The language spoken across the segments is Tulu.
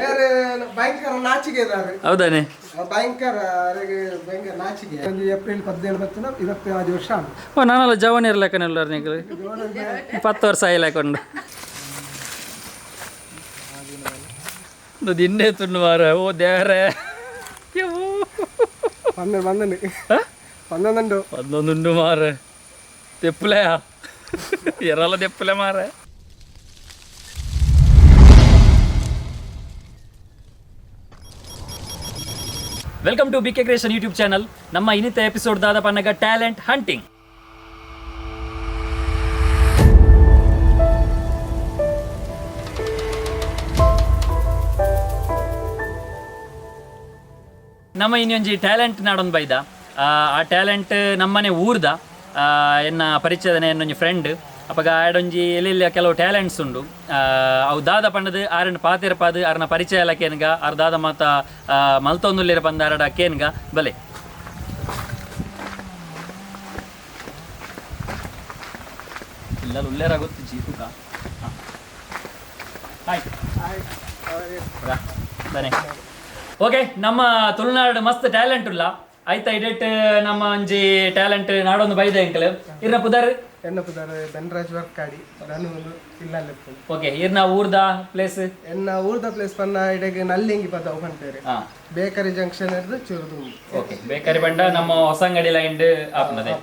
ಬೇರೆ ಭಯಂಕರ ನಾಚಿಕೆ ಇದ್ದಾರೆ. ಹೌದಾನೆ? ಭಯಂಕರ ಅವರಿಗೆ ಭಯಂಕರ ನಾಚಿಕೆ. ಒಂದು ಏಪ್ರಿಲ್ 17 ಬತ್ತಿನ 25 ವರ್ಷ ಆಂಡ್. ಓ, ನಾನಲ್ಲ ಜವನ್ ಇರ್ಲಕ್ಕನೆಲ್ಲ ನೀವು 10 ವರ್ಷ ಆಯ್ಲಾಕೊಂಡು ದಿನ್ನೇ ತುಂಡು ಮಾರ. ಓ ದೇವರೇ! 12 12 11. 11 ಮಾರ. ತೆಪ್ಪಲೆ ಎರಲ ತೆಪ್ಪಲೆ ಮಾರ. Welcome to B K creation YouTube channel. ನಮ್ಮ ಇನ್ನಿತ ಎಪಿಸೋಡ್ ದಾದ ಪನ್ನಗ ಟ್ಯಾಲೆಂಟ್ ಹಂಟಿಂಗ್. ನಮ್ಮ ಇನ್ನೊಂಜಿ ಟ್ಯಾಲೆಂಟ್ ನಾಡೊಂದು ಬೈದ. ಆ ಆ ಟ್ಯಾಲೆಂಟ್ ನಮ್ಮನೆ ಊರ್ದ, ಎನ್ನ ಪರಿಚಯದನೆ ಎನ್ನೊಂಜಿ ಫ್ರೆಂಡ್. ಅಪಗ ಆಡೊಂಜಿ ಎಲ್ಲೆಲ್ಲ ಕೆಲವು ಟ್ಯಾಲೆಂಟ್ಸ್ ಉಂಡು. ಅವು ದಾದ ಪಂಡದು ಆರನ್ ಪಾತೆರ ಪಾದು ಆರನ ಪರಿಚಯ ಎಲ್ಲ ಕೇನ್ಗ, ಆರ್ ದಾದ ಮಾತ ಮಲ್ತೊಂದುಲ್ಲೇರ ಪಂದ ಆರಡ ಕೇನ್ಗ ಬಲೆ. ಇಲ್ಲ ಉಲ್ಲೇರ ಗೊತ್ತು ಜೀತುಕ. ಆಯ್ತು, ಬನ್ನಿ. ಓಕೆ, ನಮ್ಮ ತುಳುನಾಡು ಮಸ್ತ್ ಟ್ಯಾಲೆಂಟ್ ಉಲ್ಲ ಆಯ್ತಾ? ಇಡೆಟ್ ನಮ್ಮ ಒಂಜಿ ಟ್ಯಾಲೆಂಟ್ ನಾಡೊಂದು ಬೈದ ಎಂಕಲ್. ಇರ್ನ ಪುದರ್? ಎನ್ನ ಪುದರ್ ಧನರಾಜ್ ವರ್ಕಾಡಿ, ನಾನು ಇಲ್ಲ. ಓಕೆ, ಇರ್ನ ಊರ್ದ ಪ್ಲೇಸ್? ಎನ್ನ ಊರ್ದ ಪ್ಲೇಸ್ ಪನ್ನ ಇಡೆಗೆ ನಲ್ಲಿಂಗಿ ಪದ ಪನ್ಪೇರು. ಬೇಕರಿ ಜಂಕ್ಷನ್ ಹಿಡ್ದು ಚುರುದು. ಓಕೆ, ಬೇಕರಿ ಬಂಡ ನಮ್ಮ ಹೊಸಂಗಡಿ ಲೈನ್ ಆಪ್ನದೆ.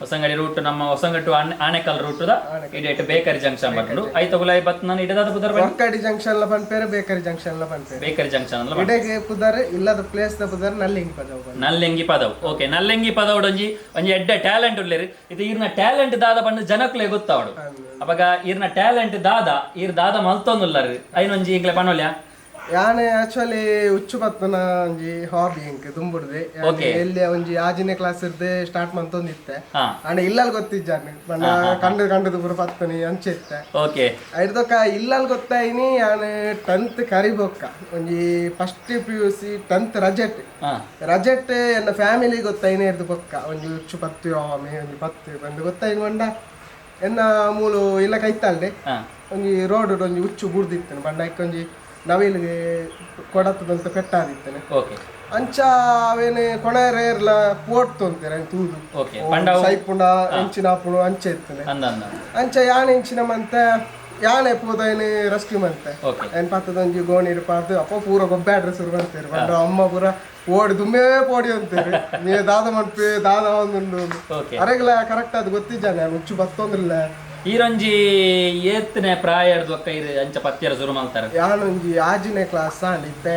ಹೊಸಂಗಡಿ ರೂಟ್, ನಮ್ಮ ಹೊಸಂಗಡಿ ಟು ಆಣೆಕಲ್ ರೂಟ್ the ಇಡೆಟ್ ಬೇಕರಿ ಜಂಕ್ಷನ್ ಬರ್ಲು ಐತ ಗುಲಾಯಿ ಬತ್ ನಾನು ಇಡದಾದ ಪುದರ್ ಬಂಡ. ವರ್ಕಾಡಿ ಜಂಕ್ಷನ್ ಲ ಪನ್ಪೇರು, ಬೇಕರಿ ಜಂಕ್ಷನ್ ಲ ಪನ್ಪೇರು. ಬೇಕರಿ ಜಂಕ್ಷನ್ ಅಲ್ಲ? ಇಡೆಗೆ ಪುದರ್ ಇಲ್ಲದ ಪ್ಲೇಸ್ ದ ಪುದರ್ ನಲ್ಲಿಂಗಿ ಪದ. ನಲ್ಲೆಂಗಿ ಪದವು. ಓಕೆ, ನಲ್ಲೆಂಗಿ ಪದವುಡು ಒಂಜಿ ಒಂಜಿ ಎಡ್ಡೆ ಟ್ಯಾಲೆಂಟ್ ಉಲ್ಲೇರು. ಇದು ಈರ್ನ ಟ್ಯಾಲೆಂಟ್ ದಾದ ಪಂಡ ಜನಕ್ಲೆ ಗೊತ್ತಾವಡು. ಅಪಗ ಈರ್ನ ಟ್ಯಾಲೆಂಟ್ ದಾದ, ಈರ್ ದಾದ ಮಲ್ತೊಂದುಲ್ಲರು, ಐನೊಂಜಿ ಇಂಗ್ಲೆ ಪನೋಲ್ಯಾ? ಯಾನೆ ಆಕ್ಚುಲಿ ಉಚ್ಚು ಪತ್ತನ ಒಂಜಿ ಹಾಬಿ ಎಂಕ್ ದುಂಬುಡ್ದೆ. ಎಲ್ಲಿ ಒಂಜಿ 6ನೇ ಕ್ಲಾಸ್ ಇರ್ದೆ ಸ್ಟಾರ್ಟ್ ಮಂತೊಂದಿತ್ತೆ. ಅಂಡ ಇಲ್ಲಲ್ ಗೊತ್ತಿಜ್ಜಾನೆ ಪಂಡ ಕಂಡು ಕಂಡದು ಪೂರ ಪತ್ತನಿ ಅಂಚೆ ಇತ್ತೆ. ಐಡ್ದೊಕ್ಕ ಇಲ್ಲಲ್ ಗೊತ್ತಾಯಿನಿ. ಯಾನ್ 10th ಕರಿಬೊಕ್ಕ ಒಂಜಿ ಫಸ್ಟ್ ಪಿಯುಸಿ 10th ರಜೆಟ್. ರಜೆಟ್ ಎನ್ನ ಫ್ಯಾಮಿಲಿ ಗೊತ್ತಾಯಿನಿ ಹಿಡ್ದು ಬೊಕ್ಕ ಒಂಜಿ ಉಚ್ಚು ಪತ್ತು ಆಮೆ ಒಂಜಿ ಪತ್ತು ಬಂದು ಗೊತ್ತಾಯಿನಿ. ಪಂಡ ಎನ್ನ ಮೂಲು ಇಲ್ಲ ಕೈತಾಲ್ಡೆ ಒಂಜಿ ರೋಡ್ ಒಂಜಿ ಉಚ್ಚು ಬುಡ್ದಿತ್ತೇನೆ. ಬಂಡ ಒಂಜಿ ನವಿಲಿಗೆ ಕೊಡತ್ತದಂತ ಪೆಟ್ಟಾದಿತ್ತೇನೆ. ಅಂಚ ಅವೇನೆ ಕೊಣೇರ್ಲ ಪೋಟ್ ತೊಂತಾರೆ ತೂದು. ಪಂಡ ಸೈಪುಂಡ ಎಂಚಿನ ಆಪುಣು ಅಂಚೆ ಇತ್ತನೆ. ಅಂದ ಅಂದ. ಅಂಚ ಯಾನೆ ಎಂಚಿನ ಮಂತೆ, ಯಾನೆ ಪೋದೈನೆ ರೆಸ್ಕ್ಯೂ ಮಂತೆ. ಏನ್ ಪತ್ತದೊಂಜಿ ಗೋಣಿ ಪಾರ್ದು ಅಪ್ಪ ಪೂರ ಗೊಬ್ಬೆ ಶುರು ಮಾಡ್ತೇವೆ. ಬಂಡ ಅಮ್ಮ ಪೂರ ಓಡಿ ದುಮ್ಮೇ ಪೋಡಿ ಅಂತೀರಿ, ನೀ ದಾದ ಮನ್ಪಿ ದಾದ ಒಂದುಂಡು. ಅರೆಗ್ಲ ಕರೆಕ್ಟ್ ಅದು ಗೊತ್ತಿದ್ದಾನೆ ನಾನು ಹುಚ್ಚು ಬತ್ತೊಂದಿಲ್ಲ. ಈರೊಂಜಿ ಏತ್ನೆ ಪ್ರಾಯ ಹಿಡ್ದು ಇರು ಅಂಚ ಪತ್ತಿಯರ ಶುರು ಮಾಡ್ತಾರೆ? ಯಾನೊಂಜಿ 6ನೇ ಕ್ಲಾಸ್ ಇತ್ತೆ.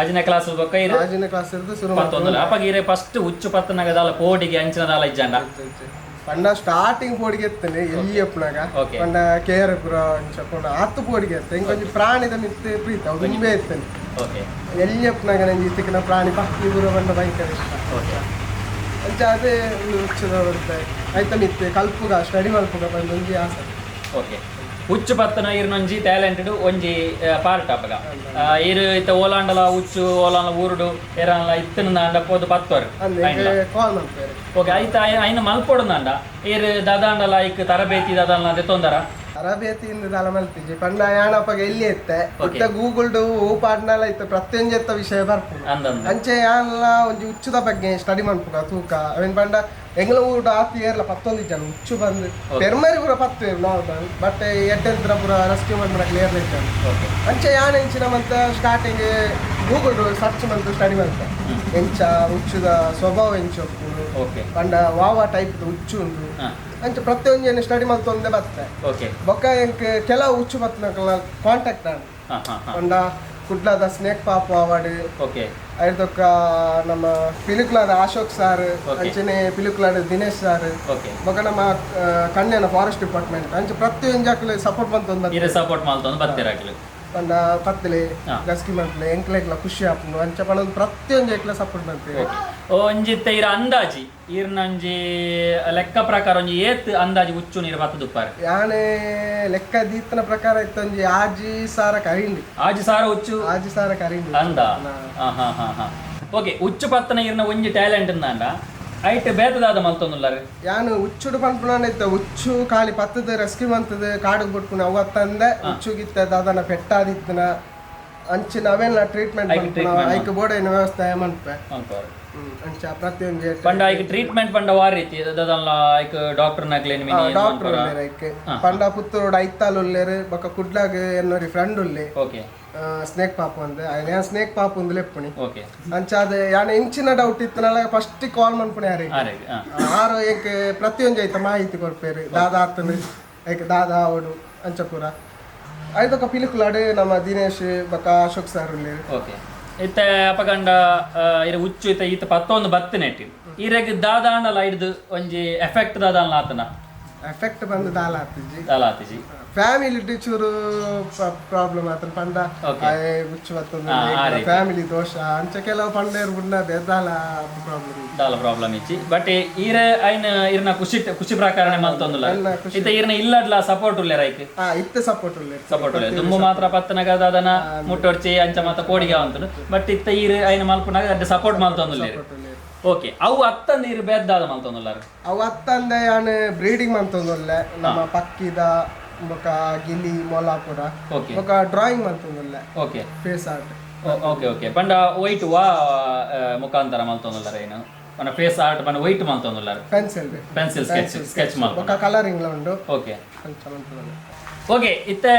6ನೇ ಕ್ಲಾಸ್ ಬೊಕ್ಕ ಇರು 6ನೇ ಕ್ಲಾಸ್ ಇರ್ದು ಶುರು. ಪತ್ತೊಂದುಲ್ಲ. ಅಪಗ ಇರೆ ಫಸ್ಟ್ ಉಚ್ಚು ಪತ್ತನಾಗ ದಾಲ ಪೋಡಿಗೆ ಅಂಚಿನ ದಾಲ ಇಜ್ಜಾಂಡ? ಪಂಡ ಸ್ಟಾರ್ಟಿಂಗ್ ಪೋಡಿಗೆ ಎತ್ತನೆ ಎಲ್ಲಿ ಎಪ್ಪನಾಗ. ಪಂಡ ಕೆ ಆರ್ ಪುರ ಅಂಚ ಪಂಡ ಆತು ಪೋಡಿಗೆ ಎತ್ತೆ. ಇಂಕೊಂಜಿ ಪ್ರಾಣಿದ ಮಿತ್ತೆ ಪ್ರೀತ ಅವು ತುಂಬೇ ಎತ್ತನೆ. ಎಲ್ಲಿ ಎಪ್ಪನಾಗ ನಂಗೆ ಇತ್ತಿಕ್ಕಿನ ಪ್ರಾಣಿ ಪಕ್ಕಿ ಪೂರ ಪಂಡ ಭಯಂಕರ ಇಷ್ಟ. ಅಂಚ ಅದೇ ಒಂದು ಹುಚ್ಚುದ ಬರ್ತದೆ ಆಯ್ತ ಮಿತ್ತೆ ಕಲ್ಪುಗ ಸ್ಟಡಿ ಮಲ್ಪುಗ ಬಂದು ಒಂಜಿ ಆಸೆ. ಓಕೆ, ಹುಚ್ಚು ಪತ್ತನ ಇರ್ನೊಂಜಿ ಟ್ಯಾಲೆಂಟೆಡ್ ಒಂಜಿ ಪಾರ್ಟ್. ಅಪಗ ಇರು ಇತ್ತ ಓಲಾಂಡಲ ಹುಚ್ಚು ಓಲಾಂಡ ಊರುಡು ಏರಾಂಡಲ ಇತ್ತಿನ ಅಂಡ ಪೋದು ಪತ್ತವರು? ಅಂದ್ರೆ ಕಾಲ್ ಮಾಡ್ತಾರೆ. ಓಕೆ, ಐತ ಐನ ಮಲ್ಪೊಡುಂದಾಂಡ ಇರು ದಾದಾಂಡಲ ಐಕ್ ತರಬೇತಿ ದಾದಾಂಡಲ ದೆತ್ತೊಂದರ? ತರಬೇತಿಯಿಂದ ದಾಲ ಮಲ್ತಿಜಿ. ಪಂಡ ಯಾನಪ್ಪಗ ಎಲ್ಲಿ ಎತ್ತೆ ಇತ್ತ ಗೂಗಲ್ ಹೂ ಪಾಡ್ನಲ ಇತ್ತ ಪ್ರತ್ಯಂಜತ್ತ ವಿಷಯ ಬರ್ಪುಂಡು. ಅಂದಂದ. ಅಂಚೆ ಯಾನ್ಲ ಒಂಜಿ ಹುಚ್ಚುದ ಬಗ್ಗೆ ಸ್ಟಡಿ ಮನ್ಪುಗ ತೂಕ. ಅವೇನ್ ಪಂಡ ಎಂಗ್ಲ ಊಟ ಆತಿ ಏರ್ಲ ಪತ್ತೊಂದು ಜನ ಹುಚ್ಚು ಬಂದು ಪೆರ್ಮರಿ ಪೂರ ಪತ್ತು ನಾರ್ಮಲ್, ಬಟ್ ಎಡ್ಡೆದ್ರ ಪೂರ ರೆಸ್ಕ್ಯೂ ಮನ್ಪುನ ಕ್ಲಿಯರ್ ಇದ್ದಾನೆ. ಅಂಚೆ ಯಾನ್ ಎಂಚಿನ ಮಂತ ಸ್ಟಾರ್ಟಿಂಗ್ ಗೂಗಲ್ ಸರ್ಚ್ ಮಂತು ಸ್ಟಡಿ ಮಂತ ಎಂಚ ಹುಚ್ಚುದ ಸ್ವಭಾವ ಎಂಚ ಉಪ್ಪುಂಡು, ಪಂಡ ವಾವ ಟೈಪ್ ಹುಚ್ಚು ಉಂಡು, ಅಂಚ ಪ್ರತಿಯೊಂಜಿ ಸ್ಟಡಿ ಮಲ್ತೊಂದೇ ಬತ್ತೆ. ಬೊಕ್ಕ ಎಂಕ್ ಕೆಲವು ಹುಚ್ಚು ಬತ್ತನಕಲ್ನ ಕಾಂಟ್ಯಾಕ್ಟ್ ಆಂಡ್. ಹಾ ಹಾ ಹಾ ಪಂಡ ಕುಡ್ಲದ ಸ್ನೇಕ್ ಪಾಪು ಅವಾರ್ಡ್, ಐದೊಕ್ಕ ನಮ್ಮ ಪಿಲಿಕುಲಾದ ಅಶೋಕ್ ಸರ್, ಅಂಚನೆ ಪಿಲಿಕುಲಾದ ದಿನೇಶ್ ಸರ್, ಬೊಕ್ಕ ನಮ್ಮ ಕಣ್ಣಿನ ಫಾರೆಸ್ಟ್ ಡಿಪಾರ್ಟ್ಮೆಂಟ್, ಅಂಚೆ ಪ್ರತಿಯೊಂದು ಸಪೋರ್ಟ್ ಬಂತೊಂದು. ಇರೆ ಸಪೋರ್ಟ್ ಮಲ್ತೊಂದು ಬತ್ತೀರಾಗ್ಲಿ. ಪಂಡ ಪತ್ತಲೆ ರೆಸ್ಕ್ಯೂ ಮಲ್ಪಲೆ ಎಂಕ್ಲೆಗ್ಲ ಖುಷಿ ಆಪುಂಡು ಅಂಚ ಪಂಡ ಪ್ರತಿಯೊಂದು ಎಕ್ಲ ಸಪೋರ್ಟ್ ಮಾಡ್ತೀವಿ. ಒಂಜಿ ಇರ ಅಂದಾಜಿ ಈರ್ನ ಒಂಜಿ ಲೆಕ್ಕ ಪ್ರಕಾರ ಒಂಜಿ ಏತ್ ಅಂದಾಜಿ ಹುಚ್ಚು ನೀರು ಬತ್ತದುಪ್ಪಾರೆ? ಯಾನೆ ಲೆಕ್ಕ ದೀತನ ಪ್ರಕಾರ ಇತ್ತೊಂಜಿ 6000 ಕರಿಂಡಿ. 6000 ಹುಚ್ಚು? 6000 ಕರಿಂಡಿ. ಅಂದ. ಹಾ ಹಾ ಹಾ ಹಾ ಓಕೆ, ಹುಚ್ಚು ಪತ್ತನ ಈರ್ನ ಒಂಜಿ ಟ್ಯಾಲೆಂಟ್ ಅಂದಾಂಡ ಐಟ್ ಬೇತದಾದ ಮಲ್ತೊಂದುಲ್ಲಾರು ಯಾನು ಉಚ್ಚುಡು ಪನ್ಪುನ ಇತ್ತ ಉಚ್ಚು ಖಾಲಿ ಪತ್ತದ ರೆಸ್ಕ್ಯೂ ಮಂತದ ಕಾಡುಗ್ ಬಿಟ್ಪುನ ಅವು ಅತ್ತಂದೆ ಉಚ್ಚುಗಿತ್ತ ದಾದನ ಪೆಟ್ಟಾದಿತ್ತನ ಅಂಚಿನ ಅವೆಲ್ಲ ಟ್ರೀಟ್ಮೆಂಟ್ ಮನ್ಪುನ ಐಕ್ ಬೋಡೈನ ವ್ಯವಸ್ಥೆ ಮನ್ಪೆ. ಮಲ್ಪುವರು. ಅಂಚ ಪ್ರತಿಯೊಂಜಿ ಪಂಡ ಐಕ್ ಟ್ರೀಟ್ಮೆಂಟ್ ಪಂಡ ವಾ ರೀತಿ ದಾದಲ್ಲ ಐಕ್ ಡಾಕ್ಟರ್ ನಕ್ಲೇನ್ ಮಿನಿ ಡಾಕ್ಟರ್ ಉಲ್ಲೇರ್ ಐಕ್ ಪಂಡ ಪುತ್ತೂರುಡು ಐತಾಲ್ ಉಲ್ಲೇರ್ ಬೊಕ ಕುಡ್ಲಾಗ್ ಎನ್ನೊರಿ ಫ್ರೆಂಡ್ ಉಲ್ಲೆ ಓಕೆ ಸ್ನೇಕ್ ಪಾಪು ಅಂದ್ ಯಾನ್ ಸ್ನೇಕ್ ಪಾಪು ಅಂದ್ ಲೆಪ್ಪುನಿ. ಓಕೆ ಅಂಚಾದ ಯಾನ್ ಇಂಚಿನ ಡೌಟ್ ಇತ್ತನಲ್ಲ ಫಸ್ಟ್ ಕಾಲ್ ಮನ್ಪುನಿ ಯಾರಿಗೆ ಆರೆಗ್ ಆರು ಎಂಕ್ ಪ್ರತಿಯೊಂಜಿ ಐತ ಮಾಹಿತಿ ಕೊರ್ಪೇರು ದಾದಾ ಆತನು ಐಕ್ ದಾದಾ ಆವಡು ಅಂಚಪುರ ಐತೊಕ ಪಿಲಿಕುಲಾಡು ನಮ್ಮ ದಿನೇಶ್ ಬೊಕ ಅಶೋಕ್ ಸರ್ ಉಲ್ಲೇರ್. ಓಕೆ ಇತ್ತೆ ಅಪಗಂಡ ಇರ ಉಚ್ಚು ಇತ್ತೆ ಈತ ಪತ್ತೊಂದು ಬತ್ತಿನೆಟ್ ಇರೆಗ್ ದಾದಾಂಡಲ ಐಡ್ದು ಒಂಜಿ ಎಫೆಕ್ಟ್ ದಾದಾಂಡಲ ಆತನ ಎಫೆಕ್ಟ್ ಬಂದು ದಾಲ ಆತಿಜಿ ದಾಲ ಆತಿಜಿ ಫ್ಯಾಮಿಲಿ ಚೂರು ಪ್ರಾಬ್ಲಮ್ ಆತನ ಪಂಡ ಆಯೆ ಉಚ್ಚು ಬತ್ತೊಂದು ಫ್ಯಾಮಿಲಿ ದೋಷ ಅಂಚ ಕೆಲವು ಪಂಡೇರು ಬುಡ್ನ ದಾಲ ಪ್ರಾಬ್ಲಮ್ ದಾಲ ಪ್ರಾಬ್ಲಮ್ ಇಚ್ಚಿ ಬಟ್ ಈರೆ ಐನ ಇರ್ನ ಖುಷಿ ಖುಷಿ ಪ್ರಕಾರನೆ ಮಲ್ತೊಂದುಲ್ಲ ಇತ್ತೆ ಇರ್ನ ಇಲ್ಲಡ್ಲ ಸಪೋರ್ಟ್ ಉಲ್ಲೇರ ಐಕ್ ಇತ್ತೆ ಸಪೋರ್ಟ್ ಉಲ್ಲೇರ್ ಸಪೋರ್ಟ್ ಉಲ್ಲೇರ್ ದುಂಬು ಮಾತ್ರ ಪತ್ತನಗ ದಾದನ ಮುಟ್ಟೊರ್ಚಿ ಅಂಚ ಮಾತ ಕೋಡಿಗೆ ಅಂತನು ಬಟ್ ಇತ್ತೆ ಈರ್ ಐನ ಮಲ್ಪುನಾಗ ಅಡ್ಡ ಸಪೋರ್ಟ್ ಮಲ್ತೊಂದುಲ್ಲೇರ್. ಓಕೆ ಅವು ಅತ್ತಂದ ಇರ್ ಬೇದ್ದಾದ ಮಲ್ತೊಂದುಲ್ಲಾರ ಅವು ಅತ್ತಂದೆ ಯಾನ್ ಬ್ರೀಡಿಂಗ್ ಮಂತೊಂದುಲ್ಲೆ ನಮ್ಮ ಪಕ್ಕಿದ ಬೊಕ ಗಿಲಿ ಮೊಲ ಪೂರ ಓಕೆ ಬೊಕ ಡ್ರಾಯಿಂಗ್ ಮಂತೊಂದುಲ್ಲೆ okay face art. Okay okay ಪಂಡ ವೈಟ್ ವಾ ಮುಖಾಂತರ ಮಲ್ತೊಂದುಲ್ಲಾರ ಏನು ಪಂಡ ಫೇಸ್ ಆರ್ಟ್ ಪಂಡ ವೈಟ್ ಮಲ್ತೊಂದುಲ್ಲಾರ ಪೆನ್ಸಿಲ್ ಪೆನ್ಸಿಲ್ ಸ್ಕೆಚ್ ಸ್ಕೆಚ್ ಮಲ್ತ ಬೊಕ ಕಲರಿಂಗ್ ಲ ಉಂಡು ಓಕೆ ಅಂಚ ಮಂತೊಂದುಲ್ಲೆ. ಓಕೆ ಇತ್ತೆ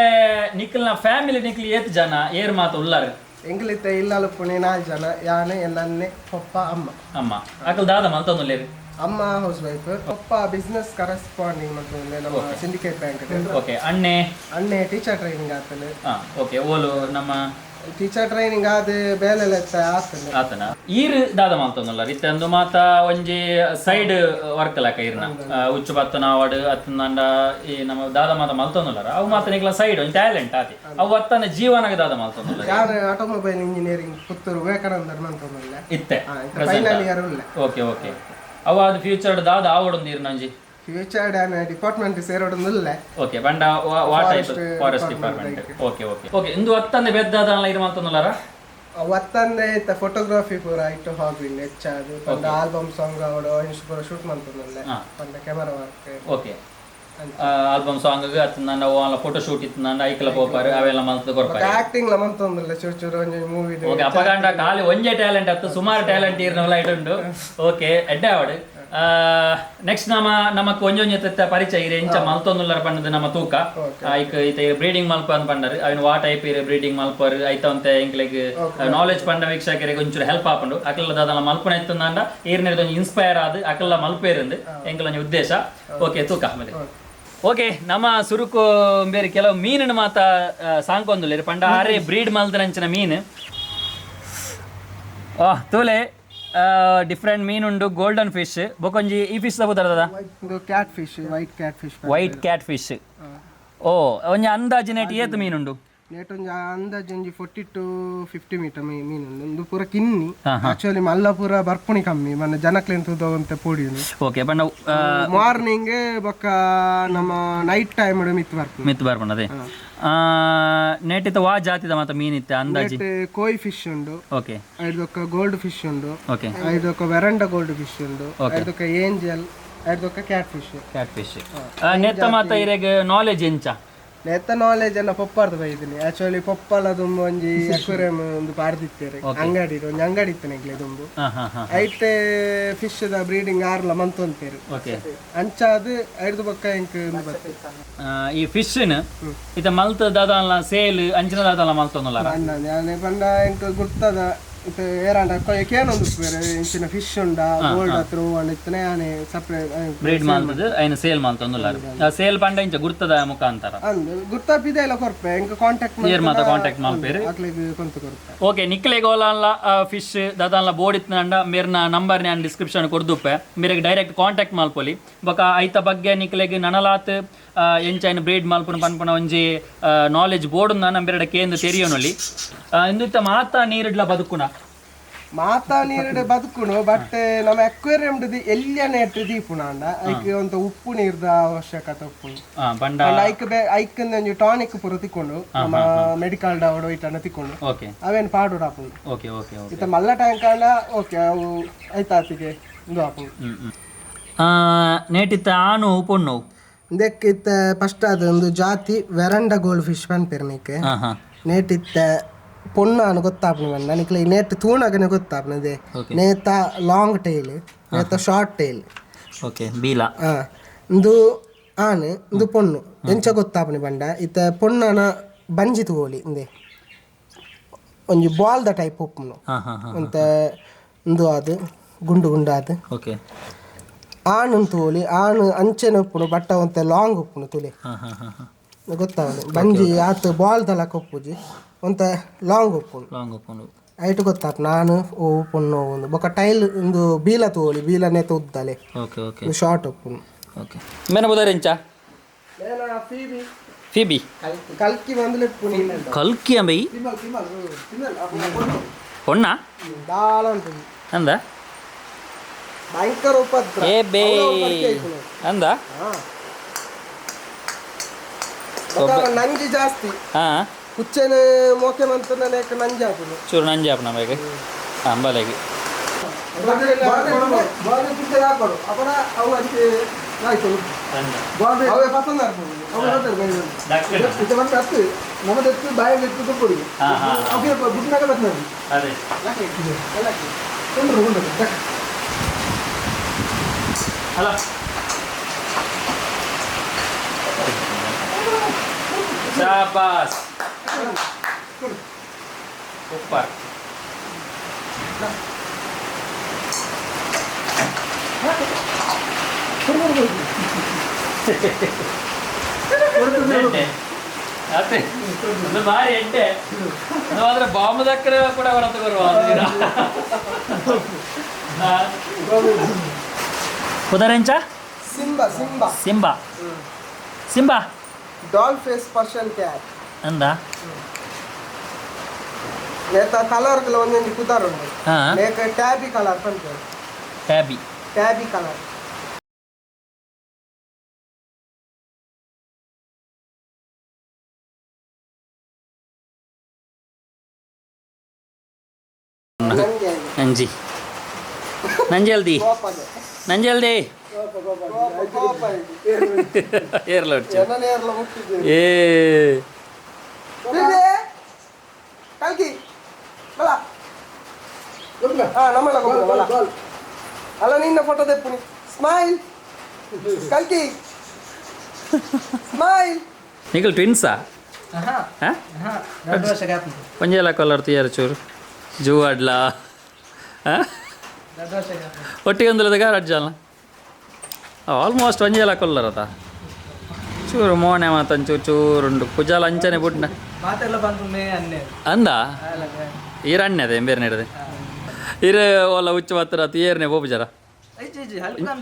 ನಿಖಲ್ನ ಫ್ಯಾಮಿಲಿ ನಿಖಲ್ ಏತ್ ಜನ ಏರ್ ಮಾತ ಉಲ್ಲಾರ ಎಂಗ್ಲಿತ್ತೆ ಇಲ್ಲಲು ಪುಣಿ ನಾಲ್ ಜನ ಯಾನ್ ಎನ್ನನ್ನೆ ಪಪ್ಪ ಅಮ್ಮ. ಅಮ್ಮ ಅಕಲ್ ದಾದ ಮಲ್ತೊಂದುಲ್ಲೇರು ಅಮ್ಮ ಹೌಸ್ ವೈಫ್ ಪಪ್ಪ ಬಿಸ್ನೆಸ್ ಕರೆಸ್ಪಾಂಡಿಂಗ್ ಮಂತೊಂದುಲ್ಲೆ ನಮ್ಮ ಸಿಂಡಿಕೇಟ್ ಬ್ಯಾಂಕ್. ಓಕೆ ಅಣ್ಣೆ ಅಣ್ಣೆ ಟೀಚರ್ ಟ್ರೈನಿಂಗ್ ಆತಲೆ. ಓಕೆ ಓಲು ನಮ್ಮ ಟೀಚರ್ ಟ್ರೈನಿಂಗ್ ಆದ ಬೇಲೆ ಲೆತ್ತ ಆತಲೆ ಆತನ ಈರ್ ದಾದ ಮಲ್ತೊಂದುಲ್ಲಾರ ಇತ್ತೆ ಅಂದು ಮಾತ ಒಂಜಿ ಸೈಡ್ ವರ್ಕ್ ಲಾಕ ಇರ್ನ ಉಚ್ಚು ಬತ್ತನ ಅವಡು ಅತ್ತಂದ ಈ ನಮ್ಮ ದಾದ ಮಾತ ಮಲ್ತೊಂದುಲ್ಲಾರ ಅವು ಮಾತ ನಿಕ್ಲ ಸೈಡ್ ಒಂಜಿ ಟ್ಯಾಲೆಂಟ್ ಆತಿ ಅವು ಅತ್ತನ ಜೀವನಗ ದಾದ ಮಲ್ತೊಂದುಲ್ಲಾರ ಯಾನ್ ಆಟೋಮೊಬೈಲ್ ಇಂಜಿನಿಯರಿಂಗ್ ಪುತ್ತೂರು ವಿವೇಕಾನಂದರ್ ಮಂತೊಂದುಲ್ಲೆ ಇತ್ತೆ ಫೈನಲ್ ಇಯರ್ ಉಲ್ಲೆ. ಓಕೆ ಓಕೆ ಅವು ಅದು ಫ್ಯೂಚರ್ ದಾದ ಆವಡೊಂದು ಇರ್ನ ಒಂಜಿ ಫ್ಯೂಚರ್ ಡಿಪಾರ್ಟ್ಮೆಂಟ್ ಸೇರೋಡೊಂದುಲ್ಲೆ. ಓಕೆ ಬಂಡ ವಾ type forest department. Okay okay okay ಇಂದು ಅತ್ತಂದೆ ಬೆದ್ದಾದ ಇರ್ ಮಲ್ತೊಂದುಲ್ಲಾರ ಒತ್ತಂದೆ ಇತ್ತ ಫೋಟೋಗ್ರಫಿ ಪೂರ ಇಟ್ಟು ಹಾಬಿ ಹೆಚ್ಚಾದು ಪಂಡ ಆಲ್ಬಮ್ ಸಾಂಗ್ ಅವಡು ಇಂಚ್ ಪೂರ ಶೂಟ್ ಮಂತೊಂದುಲ್ಲೆ ಪಂಡ camera work. Okay album song ಅತ್ತಂದ photo shoot ಇತ್ತಂದ ಐಕಲ ಪೋಪಾರು ಅವೆಲ್ಲ ಮಲ್ತ್ ಕೊರ್ಪಾರು ಆಕ್ಟಿಂಗ್ ಲ ಮಂತೊಂದುಲ್ಲೆ ಚೂರು ಚೂರು ಒಂಜಿ ಮೂವಿ. ಓಕೆ ಅಪಗಂಡ ಖಾಲಿ ಒಂಜೇ ಟ್ಯಾಲೆಂಟ್ ಅತ್ತು ಸುಮಾರು ಟ್ಯಾಲೆಂಟ್ ಇರ್ನವಲ್ಲ ಇಡುಂಡು. ಓಕೆ ಎಡ್ಡೆ ಅವಡು ನೆಕ್ಸ್ಟ್ ನಮ್ಮ ನಮಕ್ ಒಂಜೊಂಜಿ ಪರಿಚಯ ಇರೆ ಇಂಚ ಮಲ್ತೊಂದುಲ್ಲರ ಪಂಡದು ನಮ್ಮ ತೂಕ ಐಕ್ ಇತ್ತೆ ಬ್ರೀಡಿಂಗ್ ಮಲ್ಪ ಅಂತ ಪಂಡರು ಅವಿನ ವಾ ಟೈಪ್ ಇರೆ ಬ್ರೀಡಿಂಗ್ ಮಲ್ಪರು ಐತ ಅಂತೆ ಎಂಕ್ಲೆಗ್ ನಾಲೆಜ್ ಪಂಡ ವೀಕ್ಷಕರಿಗೆ ಒಂಚೂರು ಹೆಲ್ಪ್ ಆಪುಂಡು ಅಕಲ್ಲ ದಾದಲ ಮಲ್ಪನ ಇತ್ತಂದಾಂಡ ಈರ್ನ ಒಂಜಿ ಇನ್ಸ್ಪೈರ್ ಆದ್ ಅಕಲ್ಲ ಮಲ್ಪೇರಂದು ಎಂಕಲ ಒಂಜಿ ಉದ್ದೇಶ. ಓಕೆ ತೂಕ ಆಮೇಲೆ ಓಕೆ ನಮ್ಮ ಸುರುಕು ಬೇರೆ ಕೆಲವು ಮೀನಿನ ಮಾತ ಸಾಂಕೊಂದುಲ್ಲೇರು ಪಂಡ ಆರೆ ಬ್ರೀಡ್ ಮಲ್ದನಂಚಿನ ಮೀನು ತೂಲೆ ಡಿಫ್ರೆಂಟ್ ಮೀನು ಉಂಡು ಗೋಲ್ಡನ್ ಫಿಶ್ ಬೊಕೊಂಜಿ ಈ ಫಿಶ್ ತಗೋತಾರದ cat fish white cat fish white cat fish. ಓ ಒಂಜಿ ಅಂದಾಜು ನೆಟ್ ಏತ್ ಮೀನುಂಡು ನೇಟ್ ಒಂಜಿ ಅಂದಾಜು ಒಂಜಿ 40 to 50 metre ಮೀನು ಉಂದು ಪೂರ ಕಿನ್ನಿ ಆಕ್ಚುಲಿ ಮಲ್ಲ ಪೂರ ಬರ್ಪುಣಿ ಕಮ್ಮಿ ಮನ್ನ ಜನಕ್ಲೆನ್ ತೂದವಂತೆ ಪೋಡಿಯುನು. ಓಕೆ ಬಣ್ಣ ಮಾರ್ನಿಂಗ್ ಬೊಕ್ಕ ನಮ್ಮ ನೈಟ್ ಟೈಮ್ ಮಿತ್ ಬರ್ಪುಂಡು ಮಿತ್ ಬರ್ಪುಂಡು ಅದೇ ನೆಟ್ಟಿತ ವಾ ಜಾತಿದ ಮಾತ ಮೀನಿತ್ತೆ ಅಂದಾಜಿ ಕೋಯಿ ಫಿಶ್ ಉಂಡು. ಓಕೆ ಐದೊಕ್ಕ ಗೋಲ್ಡ್ ಫಿಶ್ ಉಂಡು. ಓಕೆ ಐದೊಕ್ಕ ವೆರಂಡ ಗೋಲ್ಡ್ ಫಿಶ್ ಉಂಡು. ಐದೊಕ್ಕ ಏಂಜಲ್ ಐದೊಕ್ಕ ಕ್ಯಾಟ್ ಫಿಶ್. ಕ್ಯಾಟ್ ಫಿಶ್ ನೆತ್ತ ಮಾತ ಇರೆಗ್ ನಾಲೆಜ್ ಎಂಚ ನೆತ್ತ ನಾಲೆಜ್ ಅನ್ನ ಪೊಪ್ಪಾರ್ದು ಬೈದಿನಿ ಆಕ್ಚುಲಿ ಪೊಪ್ಪಲ ದುಂಬು ಒಂಜಿ ಅಕ್ವೇರಿಯಂ ಒಂದು ಪಾಡ್ದಿತ್ತೇರೆ ಅಂಗಡಿ ಒಂಜಿ ಅಂಗಡಿ ಇತ್ತು ನೆಗ್ಲೆ ದುಂಬು ಐತೆ ಫಿಶ್ the breeding ಆರ್ಲ ಮಂತೊಂತೇರು ಓಕೆ ಅಂಚಾದ್ ಐದು ಬೊಕ್ಕ ಎಂಕ್ ಉಂದು ಬರ್ತದೆ. ಈ ಫಿಶ್ ಇತ್ತ ಮಲ್ತ್ ದಾದಾಲ ಸೇಲ್ ಅಂಚಿನ ದಾದಾಲ ಮಲ್ತೊಂದುಲ್ಲಾರ ಅಣ್ಣ ಯಾನೆ ಪಂಡ ಎಂಕ್ ಗುರ್ತದ ಇತ್ತೆ ಏರಾಂಡ ಕೇನೊಂದು ಬೇರೆ ಇಂಚಿನ ಫಿಶ್ ಉಂಡ ಗೋಲ್ಡ್ ಹತ್ರ ಹೂವು ಇತ್ತನೆ ಯಾನೆ ಸಪ್ರೇಟ್ ಬ್ರೀಡ್ ಮಲ್ತದ ಐನ ಸೇಲ್ ಮಲ್ತೊಂದುಲ್ಲಾರ ಸೇಲ್ ಪಂಡ ಇಂಚ ಗುರ್ತದ ಮುಖಾಂತರ ಅಂದ್ ಗುರ್ತಾಪಿದೆ ಎಲ್ಲ ಕೊರ್ಪೆ ಎಂಕ್ ಕಾಂಟ್ಯಾಕ್ಟ್ ಏರ್ ಮಾತ ಕಾಂಟ್ಯಾಕ್ಟ್ ಮಲ್ಪೇರು ಅಕ್ಲೆಗ್ ಕೊಂತು ಕೊರ್ಪೆ. ಓಕೆ ನಿಕ್ಲೆಗ್ ಓಲಾನ್ಲ ಫಿಶ್ ದಾದಾನ್ಲ ಬೋರ್ಡ್ ಇತ್ತಂಡ ಮೇರ್ನ ನಂಬರ್ ನಾನು ಡಿಸ್ಕ್ರಿಪ್ಷನ್ ಕೊರ್ದುಪ್ಪೆ ಮೇರೆಗ್ ಡೈರೆಕ್ಟ್ ಕಾಂಟ್ಯಾಕ್ಟ್ ಮಲ್ಪೊಲಿ ಬೊಕ ಐತ ಬಗ್ಗೆ ನಿಕ್ಲೆಗ್ ನನಲಾತ್ ಎಂಚೈನ ಬ್ರೀಡ್ ಮಲ್ಪುನ ಪನ್ಪುನ ಒಂಜಿ ನಾಲೆಜ್ ಬೋರ್ಡ್ ನಮ್ಮ ಬೇರೆ ಕೇಂದ್ರ ತೆರಿಯೋನೊಲಿ ಇಂದುತ್ತ ಮಾತಾ ನೀರಿಡ್ಲ ಬದುಕುನ ಮಾತಾ ನೀರುಡು ಬದುಕುನು ಬಟ್ ನಮ್ಮ ಅಕ್ವೇರಿಯಂ ಎಲ್ಲಿಯ ನೆಟ್ ದೀಪುನ ಅಂಡ ಐಕ್ ಒಂತ ಉಪ್ಪು ನೀರ್ದ ಅವಶ್ಯಕತೆ ಉಪ್ಪುನು ಬಂಡ ಐಕ್ ಐಕ್ ಒಂಜಿ ಟಾನಿಕ್ ಪೂರ ತಿಕ್ಕೊಂಡು ನಮ್ಮ ಮೆಡಿಕಲ್ ಡಾವಡ್ ಐಟನ್ನ ತಿಕ್ಕೊಂಡು ಓಕೆ ಅವೇನು ಪಾಡೋಡು ಆಪುಂಡು ಓಕೆ ಓಕೆ ಓಕೆ ಇತ್ತ ಮಲ್ಲ ಟ್ಯಾಂಕ್ ಅಂಡ ಓಕೆ ಅವು ಐತಾತಿಗೆ ಇಂದು ಆಪುಂಡು. ನೇಟಿತ್ತ ಆನು ಪೊಣ್ಣು? ಇಂದೆಕ್ ಇತ್ತೆ ಫಸ್ಟ್ ಅದು ಒಂದು ಜಾತಿ ವೆರಂಡ ಗೋಲ್ಡ್ ಫಿಶ್ ಪನ್ಪೆರ್ ಹಾ ಹಾ. ನೇಟಿತ್ತೆ ಪೊಣ್ಣು ಆನು ಗೊತ್ತಾಪುನ ಪಂಡ ನಿಕ್ಲೆ ನೇಟ್ ತೂನಗನೆ ಗೊತ್ತಾಪುನದೆ. ನೇತ ಲಾಂಗ್ ಟೈಲ್, ನೇತ short tail. Okay, ಬೀಲ. ಆ ಇಂದು ಆನು, ಇಂದು ಪೊಣ್ಣು. ಎಂಚ ಗೊತ್ತಾಪುನಿ ಪಂಡ ಇತ್ತೆ ಪೊಣ್ಣನ ಬಂಜಿ ತೂವೊಲಿ, ಇಂದೆ ಒಂಜಿ ಬಾಲ್ದ ಟೈಪ್ ಉಪ್ಪುನು. ಹಾ ಹಾ ಹಾ. ಒಂತೆ ಇಂದು ಅದು ಗುಂಡು ಗುಂಡಾದ್. ಆಣ್ ತೂವೊಲಿ, ಆಣ್ ಅಂಚೆನೆ ಉಪ್ಪುನು, ಬಟ್ ಒಂತೆ ಲಾಂಗ್ ಉಪ್ಪುನು ತುಲೆ. ಹಾ ಹಾ ಹಾ ಹಾ. ಗೊತ್ತಾವನೆ ಬಂಜಿ ಆತ್ ಬಾಲ್ ದಲಕ ಉಪ್ಪುಜಿ, ಒಂತೆ ಲಾಂಗ್ ಉಪ್ಪುನು. ಲಾಂಗ್ ಉಪ್ಪುಂಡು. ಐಟ್ ಗೊತ್ತಾಪ್ ನಾನು ಓ ಪೊಣ್ಣು ಒಂದು. ಬೊಕ ಟೈಲ್ ಇಂದು ಬೀಲ ತೂವೊಲಿ, ಬೀಲನೆ ಉದ್ದಲೆ. ಓಕೆ ಓಕೆ ಇಂದು ಶಾರ್ಟ್ ಉಪ್ಪುನು. ಓಕೆ, ಮೇನ ಬುದಾರ ಎಂಚ? ಫೀಬಿ. ಫೀಬಿ. ಕಲ್ಕಿ ಬಂದು. ಕಲ್ಕಿ ಅಂಬೈ ಪೊಣ್ಣ? ದಾಲ ಉಂಟು. ಅಂದ? ಭಯಂಕರ ಉಪದ್ರ. ಏ ಬೇ. ಅಂದ? ಬೊಕ ನಂಜಿ ಜಾಸ್ತಿ. ಹಾ. ಕುಚ್ಚೆನ ಮೋಕೆ ಮಂತನ ನಂಜಿ ಆಪುನು. ಚೂರು ನಂಜಿ ಆಪುನ ಬೇಗ ಅಂಬಲೆಗೆ. ಅದೇ. ಹಲೋ, ಶಾಬಾಸ್, ಸೂಪರ್. ಅತ್ತೆ ಒಂದು ಬಾರಿ ಎಡ್ಡೆ. ಅದು ಮಾತ್ರ ಬಾಂಬ್ ದಕ್ಕರೆ ಕೂಡ ಹೊರತು ಬರುವ. ಕುದರೆಂಚ? Simba, Simba. Simba, Simba. Doll face Persian cat. ಅಂದ? ನೇತ ಕಲರ್ ಒಂದೊಂದು ಕುದಾರ್ ಉಂಟು. ಹಾ. ನೇಕ ಟ್ಯಾಬಿ ಕಲರ್ ಪನ್ಪೆರ್. ಟ್ಯಾಬಿ. ಟ್ಯಾಬಿ ಕಲರ್. ನಂಜಿ ನಂಜಲ್ದಿ ನಂಜಲ್ದಿ. ಏರ್ಲ. ಏ. ಕಲ್ಕಿ ಬಲ. ಹಾ, ನಮ್ಮಲ್ಲ ಬಲ. ಅಲ್ಲ, ನಿನ್ನ ಫೋಟೋ ತೆಪ್ಪುನಿ. ಸ್ಮೈಲ್ ಕಲ್ಕಿ, ಸ್ಮೈಲ್. ನಿಕಲ್ ಟ್ವಿನ್ಸಾ? ಹಾ, ಒಂಜೆಲ್ಲ ಕಲರ್ తీಯರ್ ಚೂರು ಜೂವಾಡ್ಲ ಒಟ್ಟಿಗೆ ಒಂದುಲದ ರಡ್ಜಾಲ ಆಲ್ಮೋಸ್ಟ್ ಒಂಜೆಲ್ಲ ಕೊಲ್ಲರತ. ಚೂರು ಮೋನೆ ಮಾತಂಚೂರು ಚೂರುಂಡು ಪುಜಾಲ ಅಂಚನೆ ಬುಡ್ನ. ಅಂದ ಈರಣ್ಣೆ ಅದೇ ಎಂಬೇರ್ ನೆಡದೆ ಇರು ಓಲ ಹುಚ್ಚು ಮಾತ್ರ ಏರ್ನೆ ಬೋಪುಜಾರ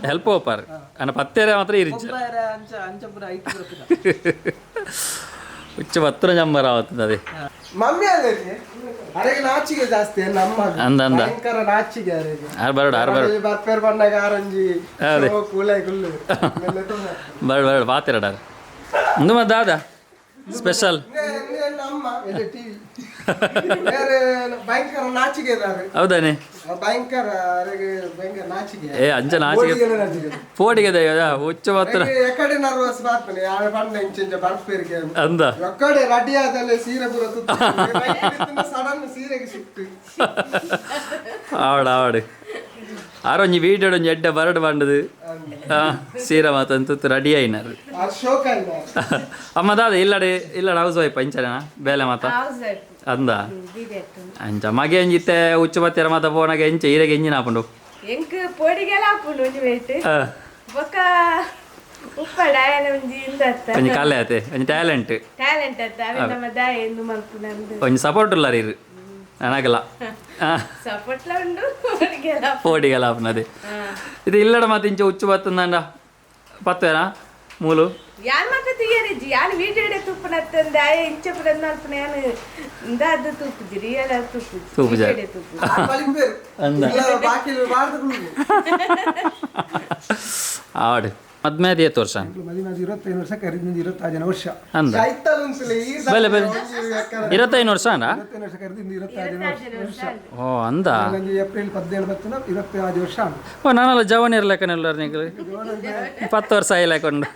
ಹೆಲ್ಪ್ ಓಪಾರ್ ಅನ್ನ ಪತ್ತೇರೆ ಮಾತ್ರ ಇರಿಜ್ಜ. ಹುಚ್ಚು ಪತ್ರ ಜಂಬರ ಆವತ್ತದ ಅದೇ. ಮಮ್ಮಿ ಅದೇ ಅರೆಗೆ ನಾಚಿಗೆ ಜಾಸ್ತಿ ನಮ್ಮ. ಅಂದ ಅಂದ. ಭಯಂಕರ ನಾಚಿಗೆ ಅರೆಗೆ. ಆರ್ ಬರಡು, ಆರ್ ಬರಡು. ಬರ್ಪೇರ್ ಬಂದಾಗ ಆರಂಜಿ. ಅದೇ. ಕೂಲೆ ಗುಲ್ಲು. ಬರಡು ಬರಡು ಪಾತಿರಡಾರ. ಇಂದು ಮತ್ತೆ ದಾದ ಸ್ಪೆಷಲ್? ನಮ್ಮ ಟಿವಿ ಬೇರೆ ಭಯಂಕರ ನಾಚಿಗೆ ಇದ್ದಾರೆ. ಹೌದಾನೆ? ಭಯಂಕರ ಅರೆಗೆ ಭಯಂಕರ ನಾಚಿಗೆ. ಏ, ಅಂಚ ನಾಚಿಗೆ ಪೋಟಿಗೆ ಹುಚ್ಚು ಮಾತ್ರ. ಎಕಡೆ ನರ್ವಸ್ ಬಾತ್ಮನೆ ಯಾರ ಪಂಡ ಇಂಚ ಬರ್ಪೇರಿಗೆ. ಅಂದ? ಒಕ್ಕಡೆ ರೆಡಿ ಆದಲೆ ಸೀರೆ ಪೂರ ಸಡನ್ ಸೀರೆಗೆ ಸುಟ್ಟು. ಆವಡ ಆವಡು ಆರೊಂಜಿ ವೀಡಿಯೋ ಒಂಜಿ ಎಡ್ಡೆ ಬರಡು ಬಂಡದು ಸೀರೆ ಮಾತಂತ ರೆಡಿ అయినారు. ಶೋಕ ಇಲ್ಲ. ಅಮ್ಮ ದಾದ ಇಲ್ಲಡೆ ಇಲ್ಲಡೆ ಹೌಸ್ ವೈಫ್ ಅಂಚನೇನಾ ಬೇಲೆ ಮಾತ? ಅಂದ, ಅಂಚ ಮಗೆ ಅಂಜಿತ್ತೆ ಹುಚ್ಚು ಬತ್ತೆರ ಮಾತ ಪೋನಾಗ ಎಂಚ ಈರೆಗೆ ಎಂಜಿನ ಆಪುಂಡು? ಎಂಕ್ ಪೊಡಿಗೆಲ ಆಪುಂಡು ಒಂಜಿ ವೇಟ್. ಬೊಕ್ಕ ಉಪ್ಪಡ ಆಯನ ಒಂಜಿ ಇಂದತ್ತ. ಒಂಜಿ ಕಲೆ ಆತೆ, ಒಂಜಿ ಟ್ಯಾಲೆಂಟ್. ಟ್ಯಾಲೆಂಟ್ ಅತ್ತ ಅವೆ ನಮ್ಮ ದಾಯ ಎಂದು ಮಲ್ಪುನಂದು. ಒಂಜಿ ಸಪೋರ್ಟ್ ಉಲ್ಲಾರ ಇರು ನನಗಲ. ಸಪೋರ್ಟ್ಲ ಉಂಡು, ಪೊಡಿಗೆಲ. ಪೋಡಿಗೆಲ ಆಪುನದೆ ಇದು. ಇಲ್ಲಡ ಮಾತ ಇಂಚ ಹುಚ್ಚು ಬತ್ತಂದಂಡ ಪತ್ತೇನಾ ಮೂಲು? ಯಾನ್ ಮಾತ ತಿಯರಿಜ್ಜಿ, ಯಾನ್ ವೀಡಿಯೋ ತೂಪುನತ್ತಂದೆ ಆಯೆ ಇಂಚ ಪುರ ಮಲ್ಪುನ. ಯಾನ್ ಇಂದಾದ ತೂಪುಜಿ, ರಿಯಲ್ ಆದ್ ತೂಪುಜಿ. ತೂಪುಜ. ವೀಡಿಯೋಡೆ ತೂಪುಜಿ. ಬಲಿಪೇರು. ಅಂದ? ಬಾಕಿ ಬಾರ್ದು. ಆವಡು. ಮದ್ಮೆ ಅದು ಏತ್ ವರ್ಷ? ಮದುವೆ 25 ವರ್ಷ, ಕರಿದ 26 ವರ್ಷ. ಅಂದ ಬಲೆ ಬಲೆ 25 ವರ್ಷ ಅಂದ? 25 ವರ್ಷ ಕರಿದ 26 ವರ್ಷ. ಓ ಅಂದ. ನನಗೆ ಏಪ್ರಿಲ್ 17 ಬತ್ತಿನ 26 ವರ್ಷ. ಓ ನಾನೆಲ್ಲ ಜವನ್ ಇರ್ಲಕ್ಕನೆಲ್ಲ ನೀವು 10 ವರ್ಷ ಆಯ್ಲಕೊಂಡು.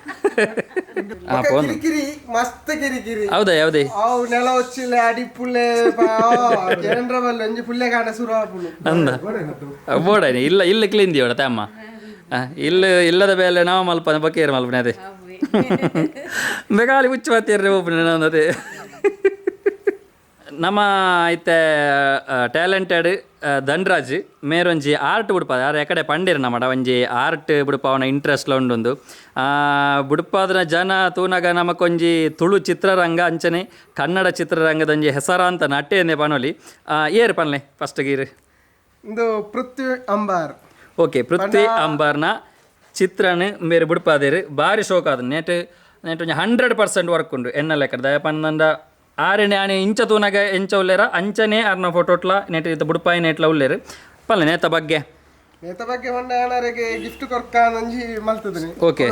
ಕಿರಿಕಿರಿ, ಮಸ್ತ್ ಕಿರಿಕಿರಿ. ಹೌದಾ? ಯಾವುದೇ ಅವು ನೆಲ ಒಚ್ಚಿಲೆ ಅಡಿ ಪುಲ್ಲೆ ಕೇಂದ್ರ ಬಲ್ಲ ಒಂಜಿ ಪುಲ್ಲೆ ಕಾಣ ಸುರು ಆಪುಂಡು. ಅಂದ ಬೋಡ ಇಲ್ಲ ಇಲ್ಲ ಕ್ಲೀನ್ ದಿಯೋಡ ತಮ್ಮ ಇಲ್ಲ ಇಲ್ಲದ ಬೇಲೆ ನಾವು ಮಲ್ಪ ಬಕ್ಕೇರು ಮಲ್ಪನೆ ಅದೇ ಬೇಕಾಲಿ ಹುಚ್ಚು ಬತ್ತೀರ್ರಿ ಒಬ್ಬನೇ ನಾನು ಅದೇ. ನಮ್ಮ ಇತ್ತೆ ಟ್ಯಾಲೆಂಟೆಡ್ ಧನ್ರಾಜ್ ಮೇರೊಂಜಿ ಆರ್ಟ್ ಬುಡ್ಪಾದ ಯಾರು ಎಕಡೆ ಪಂಡಿರ್ ನಮ್ಮಡ ಒಂಜಿ ಆರ್ಟ್ ಬುಡ್ಪಾವನ ಇಂಟ್ರೆಸ್ಟ್ಲ ಉಂಡೊಂದು ಬುಡ್ಪಾದ್ರ ಜನ ತೂನಗ ನಮಕೊಂಜಿ ತುಳು ಚಿತ್ರರಂಗ ಅಂಚನೆ ಕನ್ನಡ ಚಿತ್ರರಂಗದ ಒಂಜಿ ಹೆಸರಾಂತ ನಟೆಯನ್ನೇ ಪನೊಲಿ. ಏರು ಪನ್ಲೆ ಫಸ್ಟ್ ಗೀರು? ಇಂದು ಪೃಥ್ವಿ ಅಂಬಾರ್. ಓಕೆ, ಪೃಥ್ವಿ ಅಂಬಾರ್ನ ಚಿತ್ರನ ಮೇರು ಬುಡ್ಪಾದೇರು ಭಾರಿ ಶೋಕ್ ಆದ ನೆಟ್ ನೆಟ್ ಒಂಜಿ 100% ವರ್ಕ್ ಉಂಡು ಎನ್ನ ಲೆಕ್ಕ. ದಯ ಪಂದಂಡ ಆರೆನೆ ಆನೆ ಇಂಚ ತೂನಗ ಎಂಚ ಉಲ್ಲೇರ ಅಂಚನೆ ಅರ್ನ ಫೋಟೋಟ್ಲ ನೆಟ್ ಇತ್ತ ಬುಡ್ಪಾಯಿ ನೆಟ್ಲ ಉಲ್ಲೇರು. ಪಲ್ಲೆ ನೇತ ಬಗ್ಗೆ. ನೇತ ಬಗ್ಗೆ ಮೊನ್ನೆ ಅಣ್ಣರಿಗೆ ಗಿಫ್ಟ್ ಕೊರ್ಕ ಒಂಜಿ ಮಲ್ತದನಿ. ಓಕೆ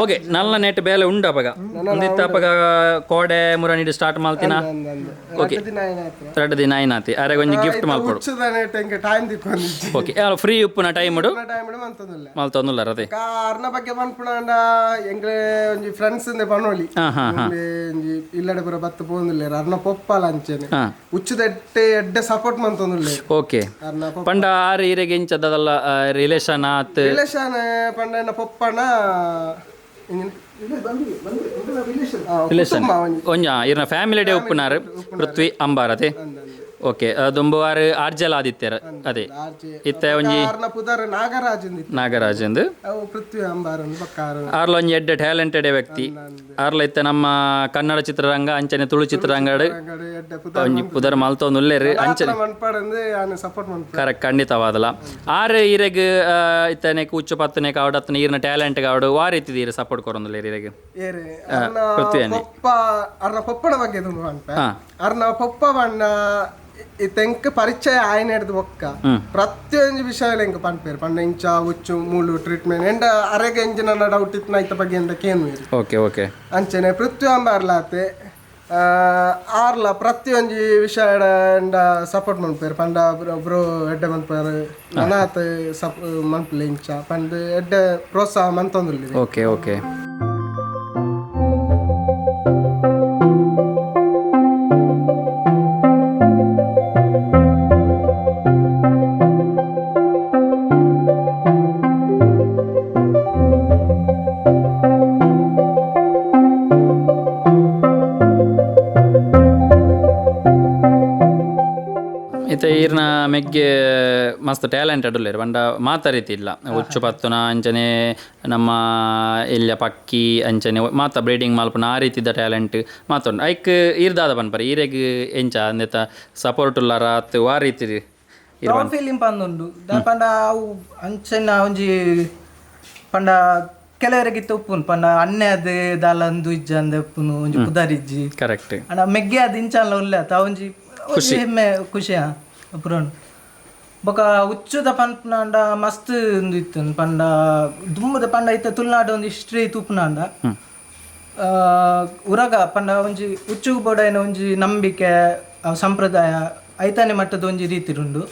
ಓಕೆ, ನಲ್ಲ ನೆಟ್ ಬೇಲೆ ಉಂಡು ಅಪಗ ಒಂದಿತ್ತ ಅಪಗ ಕೋಡೆ ಮುರಣಿಡ್ ಸ್ಟಾರ್ಟ್ ಮಲ್ತಿನ. ಓಕೆ, 2 ದಿನ ಆಯ್ನಾತಿ ಅರೆಗೆ ಒಂಜಿ ಗಿಫ್ಟ್ ಮಲ್ಪೊಡು. ಟೈಮ್ ತಿಕ್ಕೊಂದಿಜ್ಜಿ. ಓಕೆ, ಫ್ರೀ ಉಪ್ಪುನ ಟೈಮ್ ಟೈಮ್ ಮಂತೊಂದಿಲ್ಲ ಮಲ್ತೊಂದುಲ್ಲಾರ ಅದೇ. ಅರ್ನ ಬಗ್ಗೆ ಪನ್ಪುನಾಂಡ ಎಂಗ್ಲೆ ಒಂಜಿ ಫ್ರೆಂಡ್ಸ್ ಇಂದೆ ಪನೊಲಿ ಒಂಜಿ ಇಲ್ಲಡೆ ಪೂರ ಬತ್ತು ಪೋಂದಿಲ್ಲೇರ್ ಅರ್ನ ಪೊಪ್ಪಲ ಅಂಚೆನೆ ಉಚ್ಚುದೆಟ್ಟೆ ಎಡ್ಡೆ ಸಪೋರ್ಟ್ ಮಂತೊಂದುಲ್ಲೇರ್. ಓಕೆ, ಅರ್ನ ಪಂಡ ಆರು ಈರೆಗೆ ಇಂಚದಲ್ಲ ರಿಲೇಷನ್ ಆತ್? ರಿಲೇಷನ್ ಪಂಡ ಎನ್ನ ಪೊಪ್ಪನ ರಿಲೇಷನ್ ಒಂಜ ಇರ್ನ ಫ್ಯಾಮಿಲಿ ಡೇ ಉಪ್ಪುನಾರು ಪೃಥ್ವಿ ಅಂಬಾರತೆ. ಓಕೆ, ದುಂಬು ಆರು ಆರ್ಜಲ್ ಆದಿತ್ಯರ ಅದೇ ಇತ್ತೆ ಒಂಜಿ ಅರ್ನ ಪುದರ್ ನಾಗರಾಜ್. ನಾಗರಾಜ್ ಎಂದು ಅವು ಪೃಥ್ವಿ ಅಂಬಾರ್ ಬಕ್ಕಾರ. ಆರ್ಲ ಒಂಜಿ ಎಡ್ಡೆ ಟ್ಯಾಲೆಂಟೆಡ್ ವ್ಯಕ್ತಿ ಆರ್ಲ. ಇತ್ತೆ ನಮ್ಮ ಕನ್ನಡ ಚಿತ್ರರಂಗ ಅಂಚನೆ ತುಳು ಚಿತ್ರರಂಗಡ್ ಒಂಜಿ ಪುದರ್ ಮಲ್ತೊಂದು ಉಲ್ಲೇರು ಅಂಚನೆ ಸಪೋರ್ಟ್ ಮನ್ಪ. ಕರೆಕ್ಟ್, ಖಂಡಿತವಾದಲ. ಆರು ಈರೆಗ್ ಇತ್ತನೆ ಕೂಚು ಪತ್ತನೆ ಕಾವಡು ಅತ್ತನ ಈರ್ನ ಟ್ಯಾಲೆಂಟ್ ಕಾವಡು ವಾ ರೀತಿ ಈರು ಸಪೋರ್ಟ್ ಕೊರೊಂದುಲ್ಲೇರು ಈರೆಗ್? ಏರೆ ಪೃಥ್ವಿ ಪೊಪ್ಪ, ಅರ್ನ ಪೊಪ್ಪನ ಬಗ್ಗೆ ದುಂಬು ಪನ್ಪೆ. ಅರ್ನ ಪೊಪ್ಪ ಬಣ್ಣ ತೆಂಕ್ ಪರಿಚಯ ಆಯ್ನ ಹಿಡ್ದು ಬೊಕ್ಕ ಪ್ರತಿಯೊಂದು ವಿಷಯ ಎಂಕ್ ಪನ್ಪೇರು. ಪಂಡ ಇಂಚ ಉಚ್ಚು ಮೂಲು ಟ್ರೀಟ್ಮೆಂಟ್ ಎಂಡ ಅರೆಗೆ ಎಂಜಿನ ಡೌಟ್ ಇತ್ತು ಐತ ಬಗ್ಗೆ ಎಂದ ಕೇನು. Okay okay. ಅಂಚನೆ ಪೃಥ್ವಿ ಅಂಬಾರ್ಲಾತೆ ಆರ್ಲ ಪ್ರತಿಯೊಂಜಿ ವಿಷಯ ಎಂಡ ಸಪೋರ್ಟ್ ಮನ್ಪೇರು. ಪಂಡ ಬ್ರೋ ಎಡ್ಡೆ ಮನ್ಪೇರು ನನಾತ್ ಸಪ್ ಮನ್ಪಲೆ ಇಂಚ ಪಂಡ್ ಎಡ್ಡೆ ಪ್ರೋತ್ಸಾಹ ಮಂತೊಂದುಲ್ಲೇರು. Okay okay. ಇತ್ತೆ ಈರ್ನ ಮೆಗ್ಗೆ ಮಸ್ತ್ ಟ್ಯಾಲೆಂಟೆಡ್ ಉಲ್ಲೇರು ಪಂಡ ಮಾತ ರೀತಿ ಇಲ್ಲ ಉಚ್ಚು ಪತ್ತುನ ಅಂಚನೆ ನಮ್ಮ ಎಲ್ಯ ಪಕ್ಕಿ ಅಂಚನೆ ಮಾತ ಬ್ರೀಡಿಂಗ್ ಮಲ್ಪುನ ಆ ರೀತಿದ ಟ್ಯಾಲೆಂಟ್ ಮಾತುಂಡು. ಐಕ್ ಈರ್ದಾದ ಪನ್ಪರೆ ಈರೆಗ್ ಎಂಚ ಅಂದೆತ ಸಪೋರ್ಟ್ ಉಲ್ಲಾರ ಅತ್ ವಾ ರೀತಿ? ಫೀಲಿಂಗ್ ಪಂದುಂಡು ಪಂಡ ಅವು ಅಂಚನೆ ಒಂಜಿ ಪಂಡ ಕೆಲವರಿಗೆ ಉಪ್ಪುನು ಪಂಡ ಅಣ್ಣೆ ಅದು ದಾಲ ಅಂದು ಇಜ್ಜ ಅಂದ ಉಪ್ಪುನು ಒಂಜಿ ಪುದರಿಜ್ಜಿ. ಕರೆಕ್ಟ್. ಅಂಡ ಮೆಗ್ಗೆ ಅದು ಇಂಚಲ್ಲ ಉಲ್ಲೆ ಅತ್ತ ಒಂಜಿ ಒಂಜಿ ಹೆಮ್ಮೆ ಖುಷಿ ಪುರಾಣ. ಬೊಕ ಉಚ್ಚುದ ಪನ್ಪುನಾಂಡ ಮಸ್ತ್ ಉಂದು ಇತ್ತು ಪಂಡ ದುಮ್ಮದ ಪಂಡ ಇತ್ತೆ ತುಳುನಾಡು ಒಂದು ಹಿಸ್ಟ್ರಿ ತೂಪುನಾಂಡ ಉರಗ ಪಂಡ ಒಂಜಿ ಉಚ್ಚು ಬೋಡೈನ ಒಂಜಿ ನಂಬಿಕೆ ಸಂಪ್ರದಾಯ ಐತಾನೆ ಮಟ್ಟದ ಒಂಜಿ ರೀತಿ ಉಂಡು.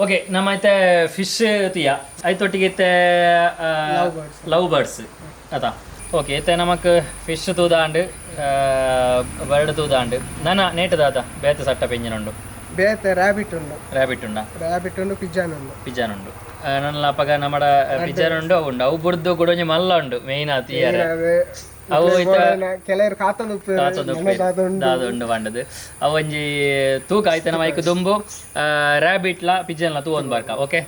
ಓಕೆ, ನಮ್ಮ ಐತೆ ಫಿಶ್ ತೀಯ ಐತೊಟ್ಟಿಗೆ ಇತ್ತೆ ಲವ್ ಬರ್ಡ್ಸ್ ಅತಾ. ಓಕೆ, ಇತ್ತೆ ನಮಕ್ ಫಿಶ್ ತೂದಾಂಡ್ ಬರ್ಡ್ ತೂದಾಂಡ್ ನನ ನೇಟು ದಾದ ಬೇತೆ ಸಟ್ಟ ಪೆಂಜಿನ ಉಂಡು? ಬೇತೆ ರ್ಯಾಬಿಟ್ ಉಂಡು. ರ್ಯಾಬಿಟ್ ಉಂಡ? ರ್ಯಾಬಿಟ್ ಉಂಡು, ಪಿಜಾನ್ ಉಂಡು. ಪಿಜಾನ್ ಉಂಡು. ನನ್ನ ಅಪಗ ನಮ್ಮಡ ಪಿಜಾನ್ ಉಂಡು ಅವು ಉಂಡು ಅವು ಬುಡ್ದು ಗುಡೊಂಜಿ ಮಲ್ಲ ಉಂಡು ಮೇಯ್ನ್ ಆತು ಅವು ಕೆಲವರು ಕಾತೊಂದು ದಾದ ಉಂಡು ಪಂಡದು ಅವು ಒಂಜಿ ತೂಕ ಆಯ್ತು ನಮ್ಮ ಐಕ್ ದುಂಬು ರ್ಯಾಬಿಟ್ಲ ಪಿಜನ್ಲ ತೂ ಒಂದು ಬರ್ಕ. ಓಕೆ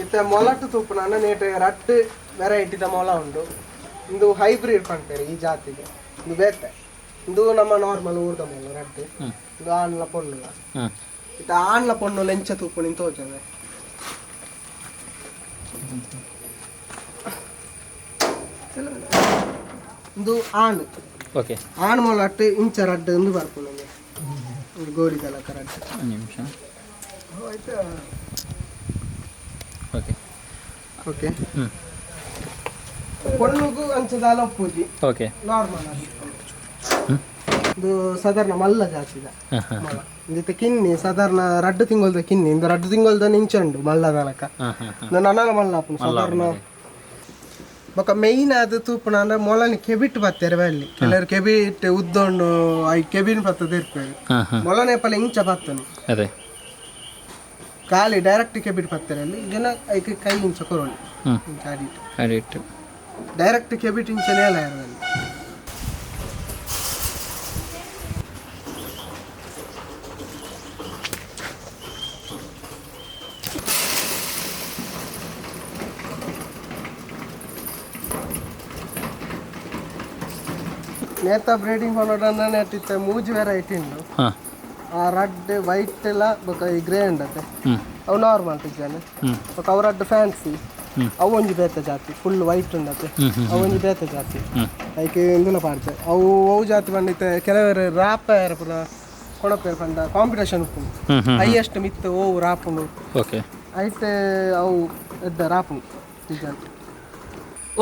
ಇತ್ತೆ ಮೊಲಟ್ಟು ತೂಪುನ ನೇಟ್ ರಡ್ಡ್ ವೆರೈಟಿದ ಮೊಲ ಉಂಡು. ಇಂದು ಹೈಬ್ರಿಡ್ ಪನ್ಪೆರ್ ಈ ಜಾತಿಗೆ. ಇಂದು ಬೇತೆ, ಇಂದು ನಮ್ಮ ನಾರ್ಮಲ್ ಊರ್ದ ಮೊಲ ರಡ್ಡ್. ಇಂದು ಆಣ್ಲ ಪೊಣ್ಣುಲ. ಇತ್ತೆ ಆಣ್ಲ ಪೊಣ್ಣುಲ ಎಂಚ ತೂಪುನಿ ತೋಜವೆ. ಇಂದು ಆಣ್. ಓಕೆ. ಆಣ್ ಮೊಲಟ್ಟು ಇಂಚ ರಡ್ಡ್ ಇಂದು ಬರ್ಪುಂಡು, ಒಂಜಿ ಗೋರಿದ ಲೆಕ್ಕ ರಡ್ಡ್. ಒಂದು ನಿಮಿಷ. ಓಕೆ. ಓಕೆ. ಪೊಣ್ಣುಗು ಅಂಚ ದಾಲ ಉಪ್ಪುಜಿ. ಓಕೆ. ನಾರ್ಮಲ್ ಆದಿಪ್ಪುಂಡು. ಇದು ಸಾಧಾರಣ ಮಲ್ಲ ಜಾತಿದ ಮೊಲ. ಇಂದಿತ್ತೆ ಕಿನ್ನಿ ಸಾಧಾರಣ 2 ತಿಂಗೊಲ್ದ ಕಿನ್ನಿ. ಇಂದು 2 ತಿಂಗೊಲ್ದ ನಿಂಚುಂಡು ಮಲ್ಲ ತನಕ. ಹಾಂ ಹಾಂ ಇಂದು ನನಲ ಮಲ್ಲ ಆಪುಂಡು ಸಾಧಾರಣ. ಬೊಕ ಮೇಯ್ನ್ ಆದ್ ತೂಪುನ ಅಂದ್ರೆ ಮೊಲನಿ ಕೆಬಿಟ್ ಪತ್ತೆರೆ ಬಲ್ಲಿ. ಕೆಲವರು ಕೆಬಿಟ್ ಉದ್ದೊಂಡು, I ಕೆಬಿನ್ ಪತ್ತದ ಇರ್ಪೆರ್. ಹಾಂ ಹಾಂ ಮೊಲನೆ ಪಲ ಇಂಚ ಪತ್ತನು. ಅದೇ. ಖಾಲಿ ಡೈರೆಕ್ಟ್ ಕೆಬಿಟ್ ಪತ್ತೆರಲ್ಲಿ ಜನ ಐಕ್ ಕೈ ಇಂಚ ಕೊರೊಲಿ. ಇಂಚ ಅಡಿಟ್. ಅಡಿಟ್ಟು. ಡೈರೆಕ್ಟ್ ಕೆಬಿಟ್ ಇಂಚ ನೇಲ ಇರಲಿ. ನೇತ ಬ್ರೀಡಿಂಗ್ ಪನೋಡನ್ನ ನೆಟ್ಟಿತ್ತೆ ಮೂಜಿ ವೆರೈಟಿ ಉಂಡು. ಆ ರಡ್ಡ್ ವೈಟ್ ಎಲ್ಲ ಬೊಕ ಈ ಗ್ರೇ ಉಂಡತೆ. ಅವು ನಾರ್ಮಲ್ ಪಿಜನ್. ಬೊಕ ಅವು ರಡ್ಡ್ ಫ್ಯಾನ್ಸಿ. ಅವು ಒಂಜಿ ಬೇತೆ ಜಾತಿ, ಫುಲ್ ವೈಟ್ ಉಂಡತೆ. ಅವು ಒಂಜಿ ಬೇತೆ ಜಾತಿ. ಐಕ್ ಇಂದುಲ ಪಾಡ್ತೆ. ಅವು ಅವು ಜಾತಿ ಬಂದಿತ್ತೆ. ಕೆಲವರು ರಾಪ ಪೂರ ಕೊಣಪೇರು ಪಂಡ ಕಾಂಪಿಟೇಷನ್ ಉಪ್ಪುಂಡು. ಹ್ಮ್ ಹ್ಮ್ ಹೈಯೆಸ್ಟ್ ಮಿತ್ತು ಓವು ರಾಪುಂಡು. ಓಕೆ. ಐಟ್ ಅವು ಎಡ್ಡೆ ರಾಪುಂಡು ಪಿಜನ್.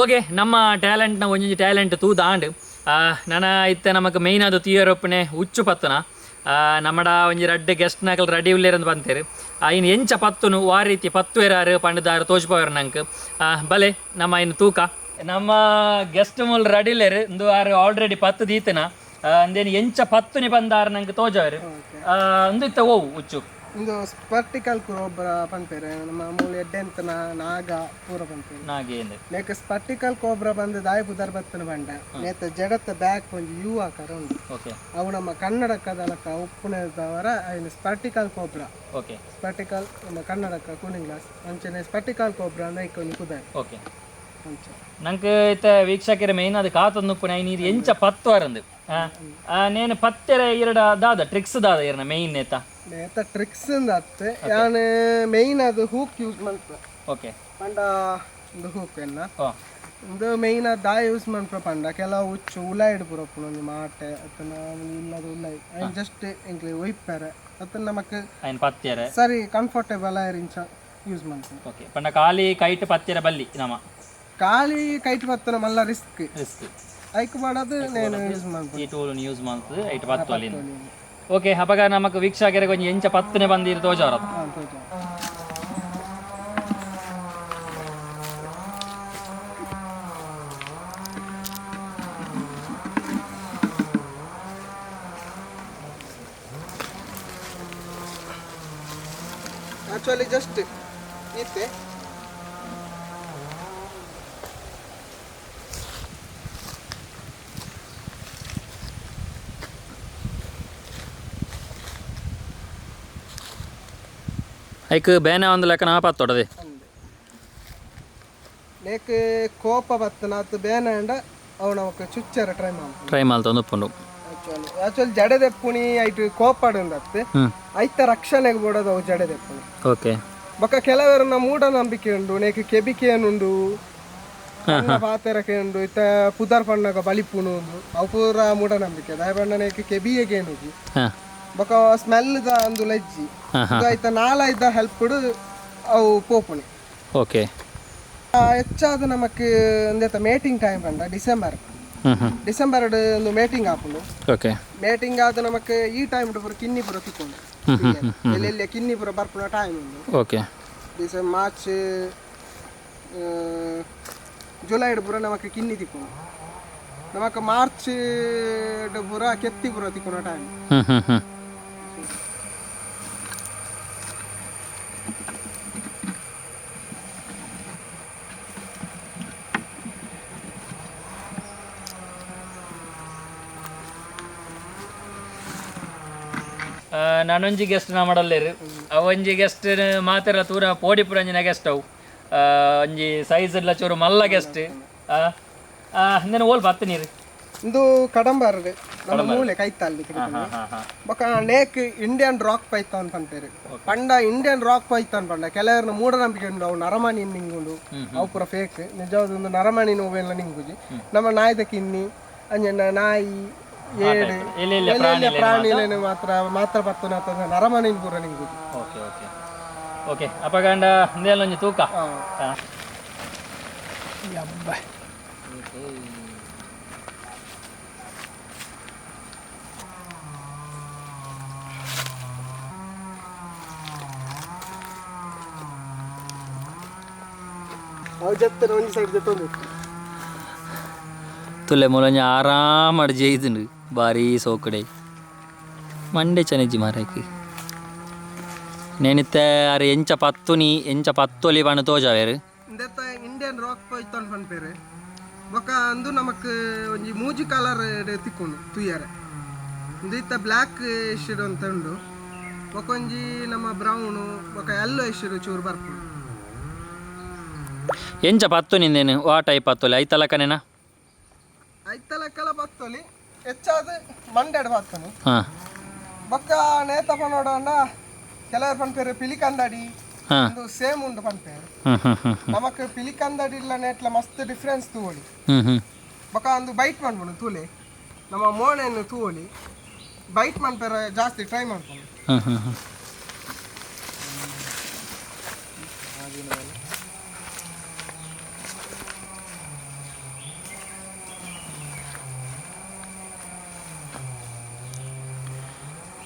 ಓಕೆ, ನಮ್ಮ ಟ್ಯಾಲೆಂಟ್ನ ಒಂಜೊಂಜಿ ಟ್ಯಾಲೆಂಟ್ ತೂದಾಂಡ್. ನನ ಇತ್ತೆ ನಮಕ್ ಮೇಯ್ನ್ ಅದು ತೀಯರೊಪ್ಪನೆ ಉಚ್ಚು ಪತ್ತನ. ನಮ್ಮಡ ಒಂಜಿ ರಡ್ಡ್ ಗೆಸ್ಟ್ ನಕಲ್ ರೆಡಿ ಉಲ್ಲೇರಂದು ಬಂತೇರು. ಇನ್ನು ಎಂಚ ಪತ್ತುನು, ವಾ ರೀತಿ ಪತ್ತು ಏರಾರು ಪಂಡದಾರು ತೋಜ್ಪವರು ನಂಗೆ. ಬಲೆ ನಮ್ಮ ಇನ್ನು ತೂಕ. ನಮ್ಮ ಗೆಸ್ಟ್ ಮೂಲ ರೆಡಿ ಉಲ್ಲೇರು. ಇಂದು ಆರು ಆಲ್ರೆಡಿ ಪತ್ತು ದೀತನ. ಅಂದೇನು ಎಂಚ ಪತ್ತುನಿ ಬಂದಾರು ನಂಗೆ ತೋಜವರು. ಅಂದು ಇತ್ತ ಓವು ಉಚ್ಚು? ಇಂದು ಸ್ಪರ್ಟಿಕಲ್ ಕ್ರೋಬ್ರ ಪನ್ಪೇರು. ನಮ್ಮ ಮೂಲ ಎಡ್ಡೆಂತನ ನಾಗ ಪೂರ ಪನ್ಪೇರು. ನಾಗೇಂದು. ನೇಕ್ ಸ್ಪರ್ಟಿಕಲ್ ಕೋಬ್ರ ಬಂದು ದಾಯಿ ಪುದರ್ ಬತ್ತನ ಬಂಡ ನೇತ ಜಡತ್ತ ಬ್ಯಾಕ್ ಒಂಜಿ you ಆಕಾರ ಉಂಡು. ಓಕೆ. ಅವು ನಮ್ಮ ಕನ್ನಡಕ್ಕದಲಕ್ಕ ಉಪ್ಪುನದವರ ಐನ ಸ್ಪರ್ಟಿಕಲ್ ಕೋಬ್ರಾ. ಓಕೆ. ಸ್ಪರ್ಟಿಕಲ್ ನಮ್ಮ ಕನ್ನಡಕ್ಕ ಕೂಲಿಂಗ್ ಗ್ಲಾಸ್ ಅಂಚನೆ ಸ್ಪರ್ಟಿಕಲ್ ಕೋಬ್ರಾ ಅಂದ್ರೆ ಐಕ್ ಒಂಜಿ ಪುದರ್. ಓಕೆ. ಅಂಚ. ನಂಗೆ ಇತ್ತ ವೀಕ್ಷಕರ ಮೇಯ್ನ್ ಅದು ಕಾತೊಂದು ಉಪ್ಪುನ ನೀರು ಎಂಚ ಪತ್ತು ವರಂದು. ನೇನು ಪತ್ತೆರ ಇರಡ ದಾದ ಟ್ರಿಕ್ಸ್ ದಾದ ಇರನ ಮೇಯ್ನ್ ನೇತ? ನೇತ ಟ್ರಿಕ್ಸ್ ಅತ್ತೆ ಯಾನ್ ಮೇಯ್ನ್ ಅದು ಹೂಕ್ ಯೂಸ್ ಮನ್ಪ. ಓಕೆ. ಪಂಡ ಒಂದು ಹೂಕ್ ಎನ್ನ. ಓ. ಇಂದು ಮೇಯ್ನ್ ದಾ ಯೂಸ್ ಮನ್ಪ ಪಂಡ ಕೆಲವು ಉಚ್ಚು ಉಲಾಯಿಡ್ ಪೂರ ಉಪ್ಪುಂಡು. ಒಂಜಿ ಮಾಟೆ ಅತ್ತನ ಇಲ್ಲದ ಉಲಾಯಿ ಐನ್ ಜಸ್ಟ್ ಎಂಕ್ಲೆ ಒಯ್ಪೆರೆ ಅತ್ತನ ನಮಕ್ ಐನ್ ಪತ್ತೆರೆ ಸರಿ ಕಂಫರ್ಟೇಬಲ್ ಆಯಿರ್ ಇಂಚ ಯೂಸ್ ಮನ್ಪ. ಓಕೆ, ಪಂಡ ಖಾಲಿ ಕೈಟ್ ಪತ್ತೆರ ಬಲ್ಲಿ ನಮ? ಖಾಲಿ ಕೈಟ್ ಪತ್ತನ ಮಲ್ಲ ರಿಸ್ಕ್. ರಿಸ್ಕ್. ಐಕ್ ಮಾಡೋದು ನೇನು ಯೂಸ್ ಮನ್ಪ. ಈ ಟೂಲ್ ಯೂಸ್ ಮಾಡ್ತದೆ ಐಟ್ ಪತ್ತು ಅಲ್ಲಿ. ಓಕೆ, ಅಪಗ ನಮಕ್ ವೀಕ್ಷಕರಿಗೆ ಒಂಜಿ ಎಂಚ ಪತ್ತನೆ ಬಂದಿರು ತೋಜಾರ. ಹಾಂ, ತೋಜ. ಆಕ್ಚುಲಿ ಜಸ್ಟ್ ಇತ್ತೆ ಐಕ್ ಬೇನೆ ಒಂದು ಲೆಕ್ಕ ನಾ ಪತ್ತೊಡದೆ. ನೇಕ್ ಕೋಪ ಬತ್ತನ ಅತ್ತು ಬೇನೆ ಅಂಡ ಅವು ನಮಕ್ ಚುಚ್ಚರ ಟ್ರೈ ಮಾಡ್ತು. ಟ್ರೈ ಮಾಡ್ತೊಂದು ಉಪ್ಪುಂಡು. ಆಕ್ಚುಲಿ ಆಕ್ಚುಲಿ ಜಡೆ ದೆಪ್ಪುಣಿ ಐಟ್ ಕೋಪಾಡುಂದತ್ತು. ಐತ ರಕ್ಷಣೆಗೆ ಬೋಡೋದು ಅವು ಜಡೆ ದೆಪ್ಪುಣಿ. ಓಕೆ. ಬೊಕ ಕೆಲವರನ್ನ ಮೂಢನಂಬಿಕೆ ಉಂಡು, ನೇಕ್ ಕೆಬಿಕೆ ಉಂಡು, ಪಾತೆರಕೆ ಉಂಡು, ಇತ್ತ ಪುದರ್ ಪಣ್ಣಗ ಬಲಿಪುಣು ಉಂಡು. ಅವು ಪೂರ ಮೂಢನಂಬಿಕೆ. ದಾಯ ಪಂಡ ನೇಕ್ ಕೆಬಿಯಗೆ ಏನುಜಿ. ಬೊಕ ಸ್ಮೆಲ್ ದ ಅಂದು ಲಜ್ಜಿ. ಐತ ನಾಲೈದ ಹೆಲ್ಪ್ ಅವು ಪೋಪುಣಿ. ಓಕೆ. ಹೆಚ್ಚಾದ ನಮಕ್ ಅಂದೇತ ಮೇಟಿಂಗ್ ಟೈಮ್ ಪಂಡ ಡಿಸೆಂಬರ್. ಹ್ಮ್ ಹ್ಮ್ ಡಿಸೆಂಬರ್ ಒಂದು ಮೇಟಿಂಗ್ ಆಪುಂಡು. ಓಕೆ. ಮೇಟಿಂಗ್ ಆದ ನಮಕ್ ಈ ಟೈಮ್ ಪೂರ ಕಿನ್ನಿ ಪೂರ ತಿಕ್ಕೊಂಡು ಎಲ್ಲೆಲ್ಲಿ ಕಿನ್ನಿ ಪೂರ ಬರ್ಪುನ ಟೈಮ್ ಉಂಡು. Okay. December March July ಪೂರ ನಮಕ್ ಕಿನ್ನಿ ತಿಕ್ಕೊಂಡು, ನಮಕ್ ಮಾರ್ಚ್ ಪೂರ ಕೆತ್ತಿ ಪೂರ ತಿಕ್ಕೊನ ಟೈಮ್. ಹ್ಮ್ ಹ್ಮ್ ಹ್ಮ್ ನಾನೊಂಜಿ ಗೆಸ್ಟ್ ನಾ ಮಾಡಲ್ಲೇರು. ಅವೊಂಜಿ ಗೆಸ್ಟ್ ಮಾತೆರ ತೂರ ಪೋಡಿಪುರಂಜಿನ ಗೆಸ್ಟ್ ಅವು. ಒಂಜಿ ಸೈಜ್ ಇಲ್ಲ ಚೂರು ಮಲ್ಲ ಗೆಸ್ಟ್. ಅಂದೇನು ಓಲ್ ಬತ್ತ ನೀರು? ಇಂದು ಕಡಂಬಾರ್ ನಮ್ಮ ಮೂಲೆ ಕೈತಲ್ಲಿ. ಬೊಕ ನೇಕ್ Indian rock Python ಪನ್ಪೇರು. ಪಂಡ Indian rock Python ಪಂಡ ಕೆಲವರನ್ನ ಮೂಢನಂಬಿಕೆ ಉಂಡು, ಅವು ನರಮಣಿ ನಿಂಗುಂಡು. ಅವು ಪೂರ ಫೇಕ್. ನಿಜವಾದ ಒಂದು ನರಮಣಿ ನೋವೆಲ್ಲ ನಿಂಗುಜಿ. ನಮ್ಮ ನಾಯ್ದ ಕಿನ್ನಿ ಅಂಜನ ನಾಯಿ ಏಡು ಎಲ್ಲಿ ಎಲ್ಲಿ ಪ್ರಾಣಿಲೇನು ಮಾತ್ರ ಮಾತ್ರ ಪತ್ತುನ ನರಮನೆ ಪೂರ ನಿಂಗುಜಿ. Okay okay okay ಅಪಗಂಡ ಇಂದೆಲ್ಲ ಒಂಜಿ ತೂಕ. ಅವು ಜತ್ತನ ಒಂಜಿ ಸೈಡ್ ಜತ್ತೊಂದು ತುಲೆ ಮೂಲಂಜಿ ಆರಾಮ ಜೈದುಂಡು ಬಾರಿ ಸೋಕಡೆ ಮಂಡೆ ಚನಿಜಿ ಮಾರಾಯ್ಕೆ నేనితే అరే ఎంచ పత్తుని ఎంచ పత్తొలి పని తోజావేరు. ಇಂದೆತ್ತ Indian rock Python ಪನ್ಪೇರು. ಬೊಕ ಅಂದು ನಮಕ್ ಒಂಜಿ ಮೂಜಿ ಕಲರ್ ತಿಕ್ಕೊಂಡು ತುಯ್ಯರೆ. ಇಂದು ಇತ್ತ ಬ್ಲ್ಯಾಕ್ ಶೇಡ್ ಅಂತ ಉಂಡು, ಬೊಕ ಒಂಜಿ ನಮ್ಮ ಬ್ರೌನು ಬೊಕ ಎಲ್ಲೋ ಶೇಡ್ ಚೂರು ಬರ್ಪುಂಡು. ಎಂಚ ಪತ್ತು ನಿಂದೇನು ವಾ ಟೈಪ್ ಪತ್ತೊಲಿ ಐತಲಕನೇನಾ? ಐತಲಕ್ಕಲ ಪತ್ತೊಲಿ, ಹೆಚ್ಚಾದ ಮಂಡೆಡ್ ಪತ್ತೊಲಿ. ಹಾಂ. ಬೊಕ್ಕ ನೇತ ಪನೋಡಂಡ ಕೆಲವರು ಪನ್ಪೇರು ಪಿಲಿಕಂದಡಿ. ಹಾಂ. ಒಂದು ಸೇಮ್ ಉಂಡು ಪನ್ಪೇರು. ಹ್ಞೂ ಹ್ಞೂ ಹ್ಞೂ. ನಮಕ್ ಪಿಲಿಕಂದಡಿ ಇಲ್ಲ ನೇಟ್ಲ ಮಸ್ತ್ ಡಿಫ್ರೆನ್ಸ್ ತೂವೊಲಿ. ಹ್ಞೂ ಹ್ಞೂ. ಬೊಕ ಒಂದು ಬೈಟ್ ಮನ್ಪುಂಡು ತೂಲೆ, ನಮ್ಮ ಮೋಣೆಯನ್ನು ತೂವೊಲಿ, ಬೈಟ್ ಮನ್ಪೆರ ಜಾಸ್ತಿ ಟ್ರೈ ಮನ್ಪುಂಡು. ಹ್ಞೂ ಹ್ಞೂ ಹ್ಞೂ.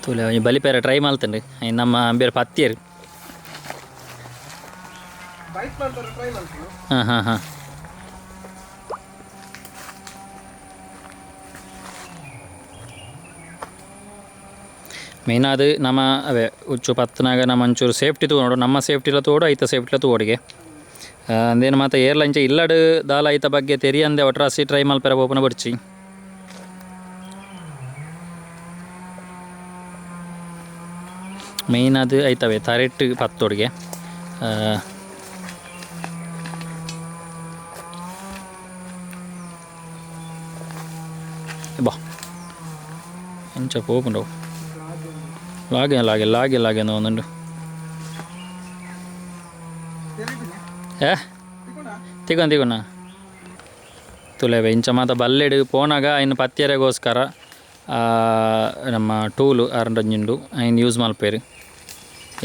ತೂಲೆ ಒಂಜಿ ಬಲಿಪೇರ ಟ್ರೈ ಮಲ್ತಂಡು ನಮ್ಮ ಬೇರೆ ಪತ್ತಿಯರು. ಬೈಟ್ ಮನ್ಪೆರ ಟ್ರೈ ಮನ್ಪುಂಡು. ಹಾಂ ಹಾಂ ಹಾಂ. ಮೇನ್ ಅದು ನಮ್ಮ ಅವೇ ಉಚ್ಚು ಪತ್ತನಾಗ ನಮ್ಮ ಒಂಚೂರು ಸೇಫ್ಟಿ ತೂನೋಡು, ನಮ್ಮ ಸೇಫ್ಟಿಲ ತೋಡು ಐತ ಸೇಫ್ಟಿಲ ತೋಡಿಗೆ ಅಂದೇನು ಮಾತ ಏರ್ಲಂಚ ಇಲ್ಲಡು ದಾಲ ಐತ ಬಗ್ಗೆ ತೆರಿಯಂದೆ ಒಟ್ರಾಸಿ ಟ್ರೈ ಮಲ್ಪೆರ ಓಪನ ಬಡ್ಚಿ. ಮೇನ್ ಅದು ಐತವೆ ತರೆಟ್ಟು ಪತ್ತೋಡಿಗೆ. ಬಾ ಎಂಚ ಪೋಪುಂಡವು ಲಾಗೆ ಲಾಗೆ ಲಾಗೆ ಲಾಗೆ ಒಂದುಂಡು. ಏ ತಿಗೊಂಡು ತಿಗೊಂಡ ತುಲೆವೆ ಇಂಚ ಮಾತ ಬಲ್ಲೆಡು ಪೋನಾಗ ಐನು ಪತ್ತಿಯರೆಗೋಸ್ಕರ ನಮ್ಮ ಟೂಲು ಅರಂಡೊಂಜುಂಡು ಐನ್ ಯೂಸ್ ಮಲ್ಪೇರು.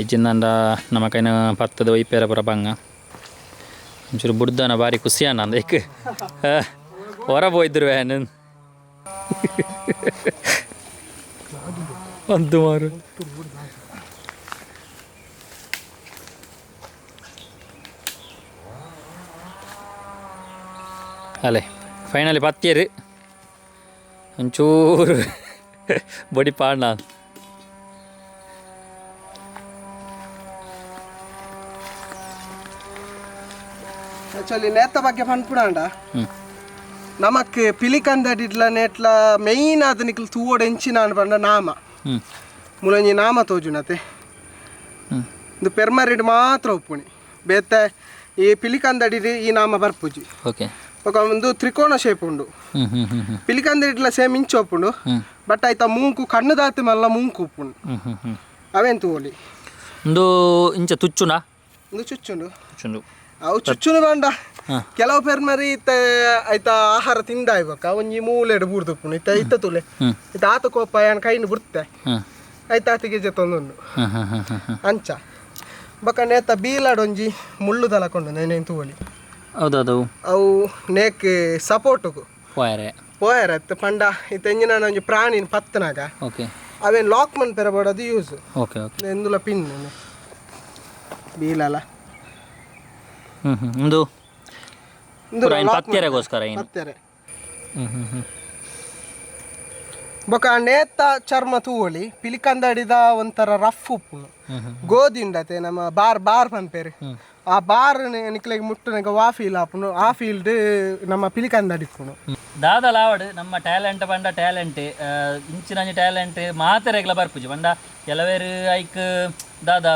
ಇಜ್ಜಿಂದಂಡ ನಮಕೈನ ಪತ್ತದ ಒಯ್ಪೇರ ಪೂರ ಬಂಗ ಒಂಚೂರು ಬುಡ್ದನ ಭಾರಿ ಖುಷಿಯಾನ ಅಂದ ಹೊರ ಪೋಯ್ದ್ರು ವ್ಯಾನ್ ಅಂತು ಮಾರು. ಅಲೆ ಫೈನಲಿ ಪತ್ತಿಯರು ಒಂಚೂರು ಬಡಿ ಪಾಂಡ. ಆಕ್ಚುಲಿ ನೇತ ಬಗ್ಗೆ ಪನ್ಪುಡಾಂಡ ನಮಕ್ ಪಿಲಿಕಂದಡಿಡ್ಲ ನೇಟ್ಲ ಮೇಯ್ನ್ ಆದ ನಿಕ್ಲು ತೂವೋಡು ಎಂಚಿನ ಪಂಡ ನಾಮ. ಮೂಲೊಂಜಿ ನಾಮ ತೋಜುನತೆ ಇಂದು ಪೆರ್ಮರಿಡ್ ಮಾತ್ರ ಉಪ್ಪುಣಿ ಬೇತೆ ಈ ಪಿಲಿಕಂದಡಿಡ್ ಈ ನಾಮ ಬರ್ಪುಜಿ. ಓಕೆ. ಬೊಕ ಒಂದು ತ್ರಿಕೋನ ಶೇಪ್ ಉಂಡು. ಪಿಲಿಕಂದಡಿಡ್ಲ ಸೇಮ್ ಇಂಚು ಉಪ್ಪುಂಡು, ಬಟ್ ಆಯ್ತಾ ಮೂಂಕು ಕಣ್ಣು ದಾತಿ ಮಲ್ಲ ಮೂಂಕು ಉಪ್ಪುಂಡು. ಅವೇನ್ ತೂವೊಲಿ. ಒಂದು ಇಂಚ ತುಚ್ಚುನಾ? ಇಂದು ಚುಚ್ಚುಂಡು. ತುಚ್ಚುಂಡು. ಅವು ಚುಚ್ಚುನು ಬಂಡ ಕೆಲವು ಪೆರ್ಮರಿ ಇತ್ತ ಆಯ್ತಾ ಆಹಾರ ತಿಂದಾಯ್ಬಕ್ಕ ಒಂಜಿ ಮೂಲೆಡ್ ಬೂರ್ದುಪ್ಪುಂಡು. ಇತ್ತ ಇತ್ತ ತುಲೆ ಇತ್ತ ಆತ ಕೋಪ ಯಾನ್ ಕೈನ್ ಬುಡ್ತೆ ಆಯ್ತಾ ಆತಿಗೆ ಜೊತೊಂದುಂಡು ಅಂಚ. ಬೊಕ ನೇತ ಬೀಲಾಡೊಂಜಿ ಮುಳ್ಳು ತಲಕೊಂಡು ನೇನೇನು ತೂವೊಲಿ. ಹೌದೌದು. ಅವು ನೇಕ್ ಸಪೋರ್ಟುಗು ಪೋಯರೆ ಪೋಯರೆ ಅತ್ತ ಪಂಡ ಇತ್ತ ಎಂಜಿನ ಒಂಜಿ ಪ್ರಾಣಿನ ಪತ್ತನಾಗ ಓಕೆ ಅವೇನು ಲಾಕ್ ಮನ್ಪೆರ ಬೋಡದು use. Okay okay. ಎಂದುಲ pin ಬೀಲಲ. ಹ್ಞೂ ಹ್ಞೂ. ಒಂದು ಇಂದು ಪತ್ತೆರೆಗೋಸ್ಕರ ಏನು ಪತ್ತೆರೆ. ಹ್ಞೂ ಹ್ಞೂ ಹ್ಞೂ. ಬೊಕ ನೇತ ಚರ್ಮ ತೂವೊಲಿ ಪಿಲಿಕಂದಡಿದ ಒಂಥರ ರಫ್ ಉಪ್ಪುನು ಗೋಧಿ ಉಂಡತೆ ನಮ್ಮ ಬಾರ್ ಬಾರ್ ಪನ್ಪೇರು. ಆ ಬಾರ್ ನಿಕ್ಲೆಗ್ ಮುಟ್ಟುನಗ ವಾ ಫೀಲ್ ಆಪುಂಡು, ಆ ಫೀಲ್ಡ್ ನಮ್ಮ ಪಿಲಿಕಂದಡಿ ಇಪ್ಪುಂಡು. ದಾದ ಲಾವಡ್ ನಮ್ಮ ಟ್ಯಾಲೆಂಟ್ ಪಂಡ ಟ್ಯಾಲೆಂಟ್ ಇಂಚಿನಂಜಿ ಟ್ಯಾಲೆಂಟ್ ಮಾತೆರೆಗ್ಲ ಬರ್ಪುಜಿ. ಪಂಡ ಕೆಲವೇರು ಐಕ್ ದಾದ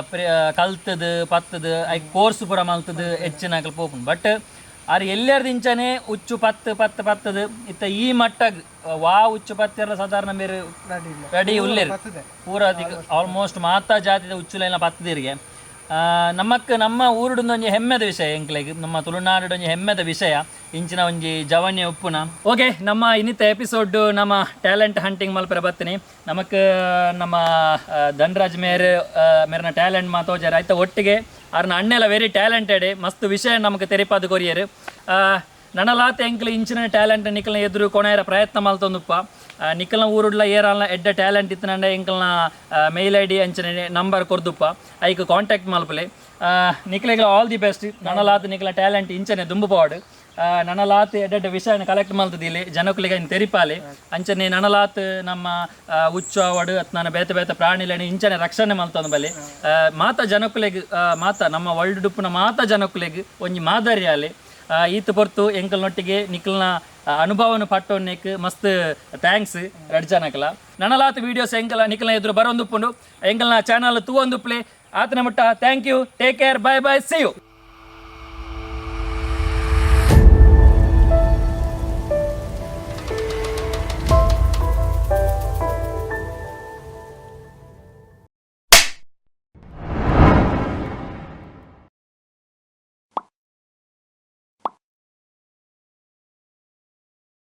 ಕಲ್ತದು ಪತ್ತದು ಐಕ್ ಕೋರ್ಸ್ ಪೂರ ಮಲ್ತದು ಹೆಚ್ಚಿನಕಲ್ ಪೋಪುಂಡು. ಬಟ್ ಆರ್ ಎಲ್ಲೆರ್ದು ಇಂಚನೆ ಉಚ್ಚು ಪತ್ತು ಪತ್ತು ಪತ್ತದು ಇತ್ತ ಈ ಮಟ್ಟಗ್ ವಾ ಉಚ್ಚು ಪತ್ತೆರ್ಲ ಸಾಧಾರಣ ಬೇರೆ ರೆಡಿ ಉಲ್ಲೇರು ಪೂರ ಆಲ್ಮೋಸ್ಟ್ ಮಾತಾ ಜಾತಿದ ಉಚ್ಚುಲೆಲ್ಲ ಪತ್ತದಿರಿಗೆ. ನಮಕ್ ನಮ್ಮ ಊರುಡೊಂದು ಹೆಮ್ಮೆದ ವಿಷಯ ಎಂಕ್ಲೆಗ್, ನಮ್ಮ ತುಳುನಾಡುಡ್ ಒಂಜಿ ಹೆಮ್ಮೆದ ವಿಷಯ ಇಂಚಿನ ಒಂಜಿ ಜವನ್ಯ ಉಪ್ಪುನ. ಓಕೆ, ನಮ್ಮ ಇನ್ನಿತ ಎಪಿಸೋಡ್ ನಮ್ಮ ಟ್ಯಾಲೆಂಟ್ ಹಂಟಿಂಗ್ ಮಲ್ಪೆರೆ ಬತ್ತಿನಿ. ನಮಕ್ ನಮ್ಮ ಧನರಾಜ್ ಮೇರ್ ಮೇರ್ನ ಟ್ಯಾಲೆಂಟ್ ಮಾತೋಜಾರ ಆಯ್ತ. ಒಟ್ಟಿಗೆ ಆರ್ನ ಅಣ್ಣೆಲ ವೆರಿ ಟ್ಯಾಲೆಂಟೆಡ್, ಮಸ್ತ್ ವಿಷಯ ನಮಕ್ ತೆರಿಪಾದ ಕೊರಿಯರ್. ನನಲಾತ ಎಂಕ್ಲ ಇಂಚಿನ ಟ್ಯಾಲೆಂಟ್ ನಿಕಲ್ನ ಎದುರು ಕೊಣೆಯರ ಪ್ರಯತ್ನ ಮಲ್ತೊಂದುಪ್ಪ. ನಿಕಲ್ನ ಊರುಡ್ಲ ಏರಾಲ್ನ ಎಡ್ಡ ಟ್ಯಾಲೆಂಟ್ ಇತ್ತನಂಡ ಎಂಕಲ್ನ ಮೇಲ್ ಐಡಿ ಅಂಚನೆ ನಂಬರ್ ಕೊರ್ದುಪ್ಪ, ಐಕ್ ಕಾಂಟ್ಯಾಕ್ಟ್ ಮಲ್ಪಲೆ. ನಿಕ್ಲೆಗ್ಲ ಆಲ್ the best. ನನಲಾತ ನಿಕಲ್ನ ಟ್ಯಾಲೆಂಟ್ ಇಂಚನೆ ದುಂಬು ಪೋವಡ್. ನನಲಾತ್ ಎಡ್ಡೆಡ್ಡೆ ವಿಷಯನ ಕಲೆಕ್ಟ್ ಮಲ್ತದಿಲೆ, ಜನಕುಲೆಗ್ ಐನ್ ತೆರಿಪಾಲೆ. ಅಂಚನೆ ನನಲಾತ್ ನಮ್ಮ ಉಚ್ಚು ಆವಡ್ ಅತ್ ನನ್ನ ಬೇತೆ ಬೇತೆ ಪ್ರಾಣಿಲೆನ ಇಂಚನೆ ರಕ್ಷಣೆ ಮಲ್ತೊಂದು ಬಲೆ. ಮಾತ ಜನಕುಲೆಗ್, ಮಾತ ನಮ್ಮ ವರ್ಲ್ಡ್ ಉಪ್ಪುನ ಮಾತ ಜನಕುಲೆಗ್ ಒಂಜಿ ಮಾದರಿ ಆಲೆ. ಈತ್ ಪೊರ್ತು ಎಂಕಲ್ನೊಟ್ಟಿಗೆ ನಿಕಲ್ನ ಅನುಭವನ ಪಟ್ಟೊನ್ನೆಕ್ ಮಸ್ತ್ thanks ರಡ್ಡ್ ಜನಕ್ಲ. ನನಲಾತ್ ವೀಡಿಯೋಸ್ ಎಂಕಲ ನಿಕಲ್ನ ಎದುರು ಬರೊಂದುಪ್ಪುಂಡು. ಎಂಕಲ್ನ ಚಾನಲ್ ತೂವೊಂದುಪ್ಲೆ. ಆತನ ಮುಟ್ಟ thank you, take care, bye bye, see you.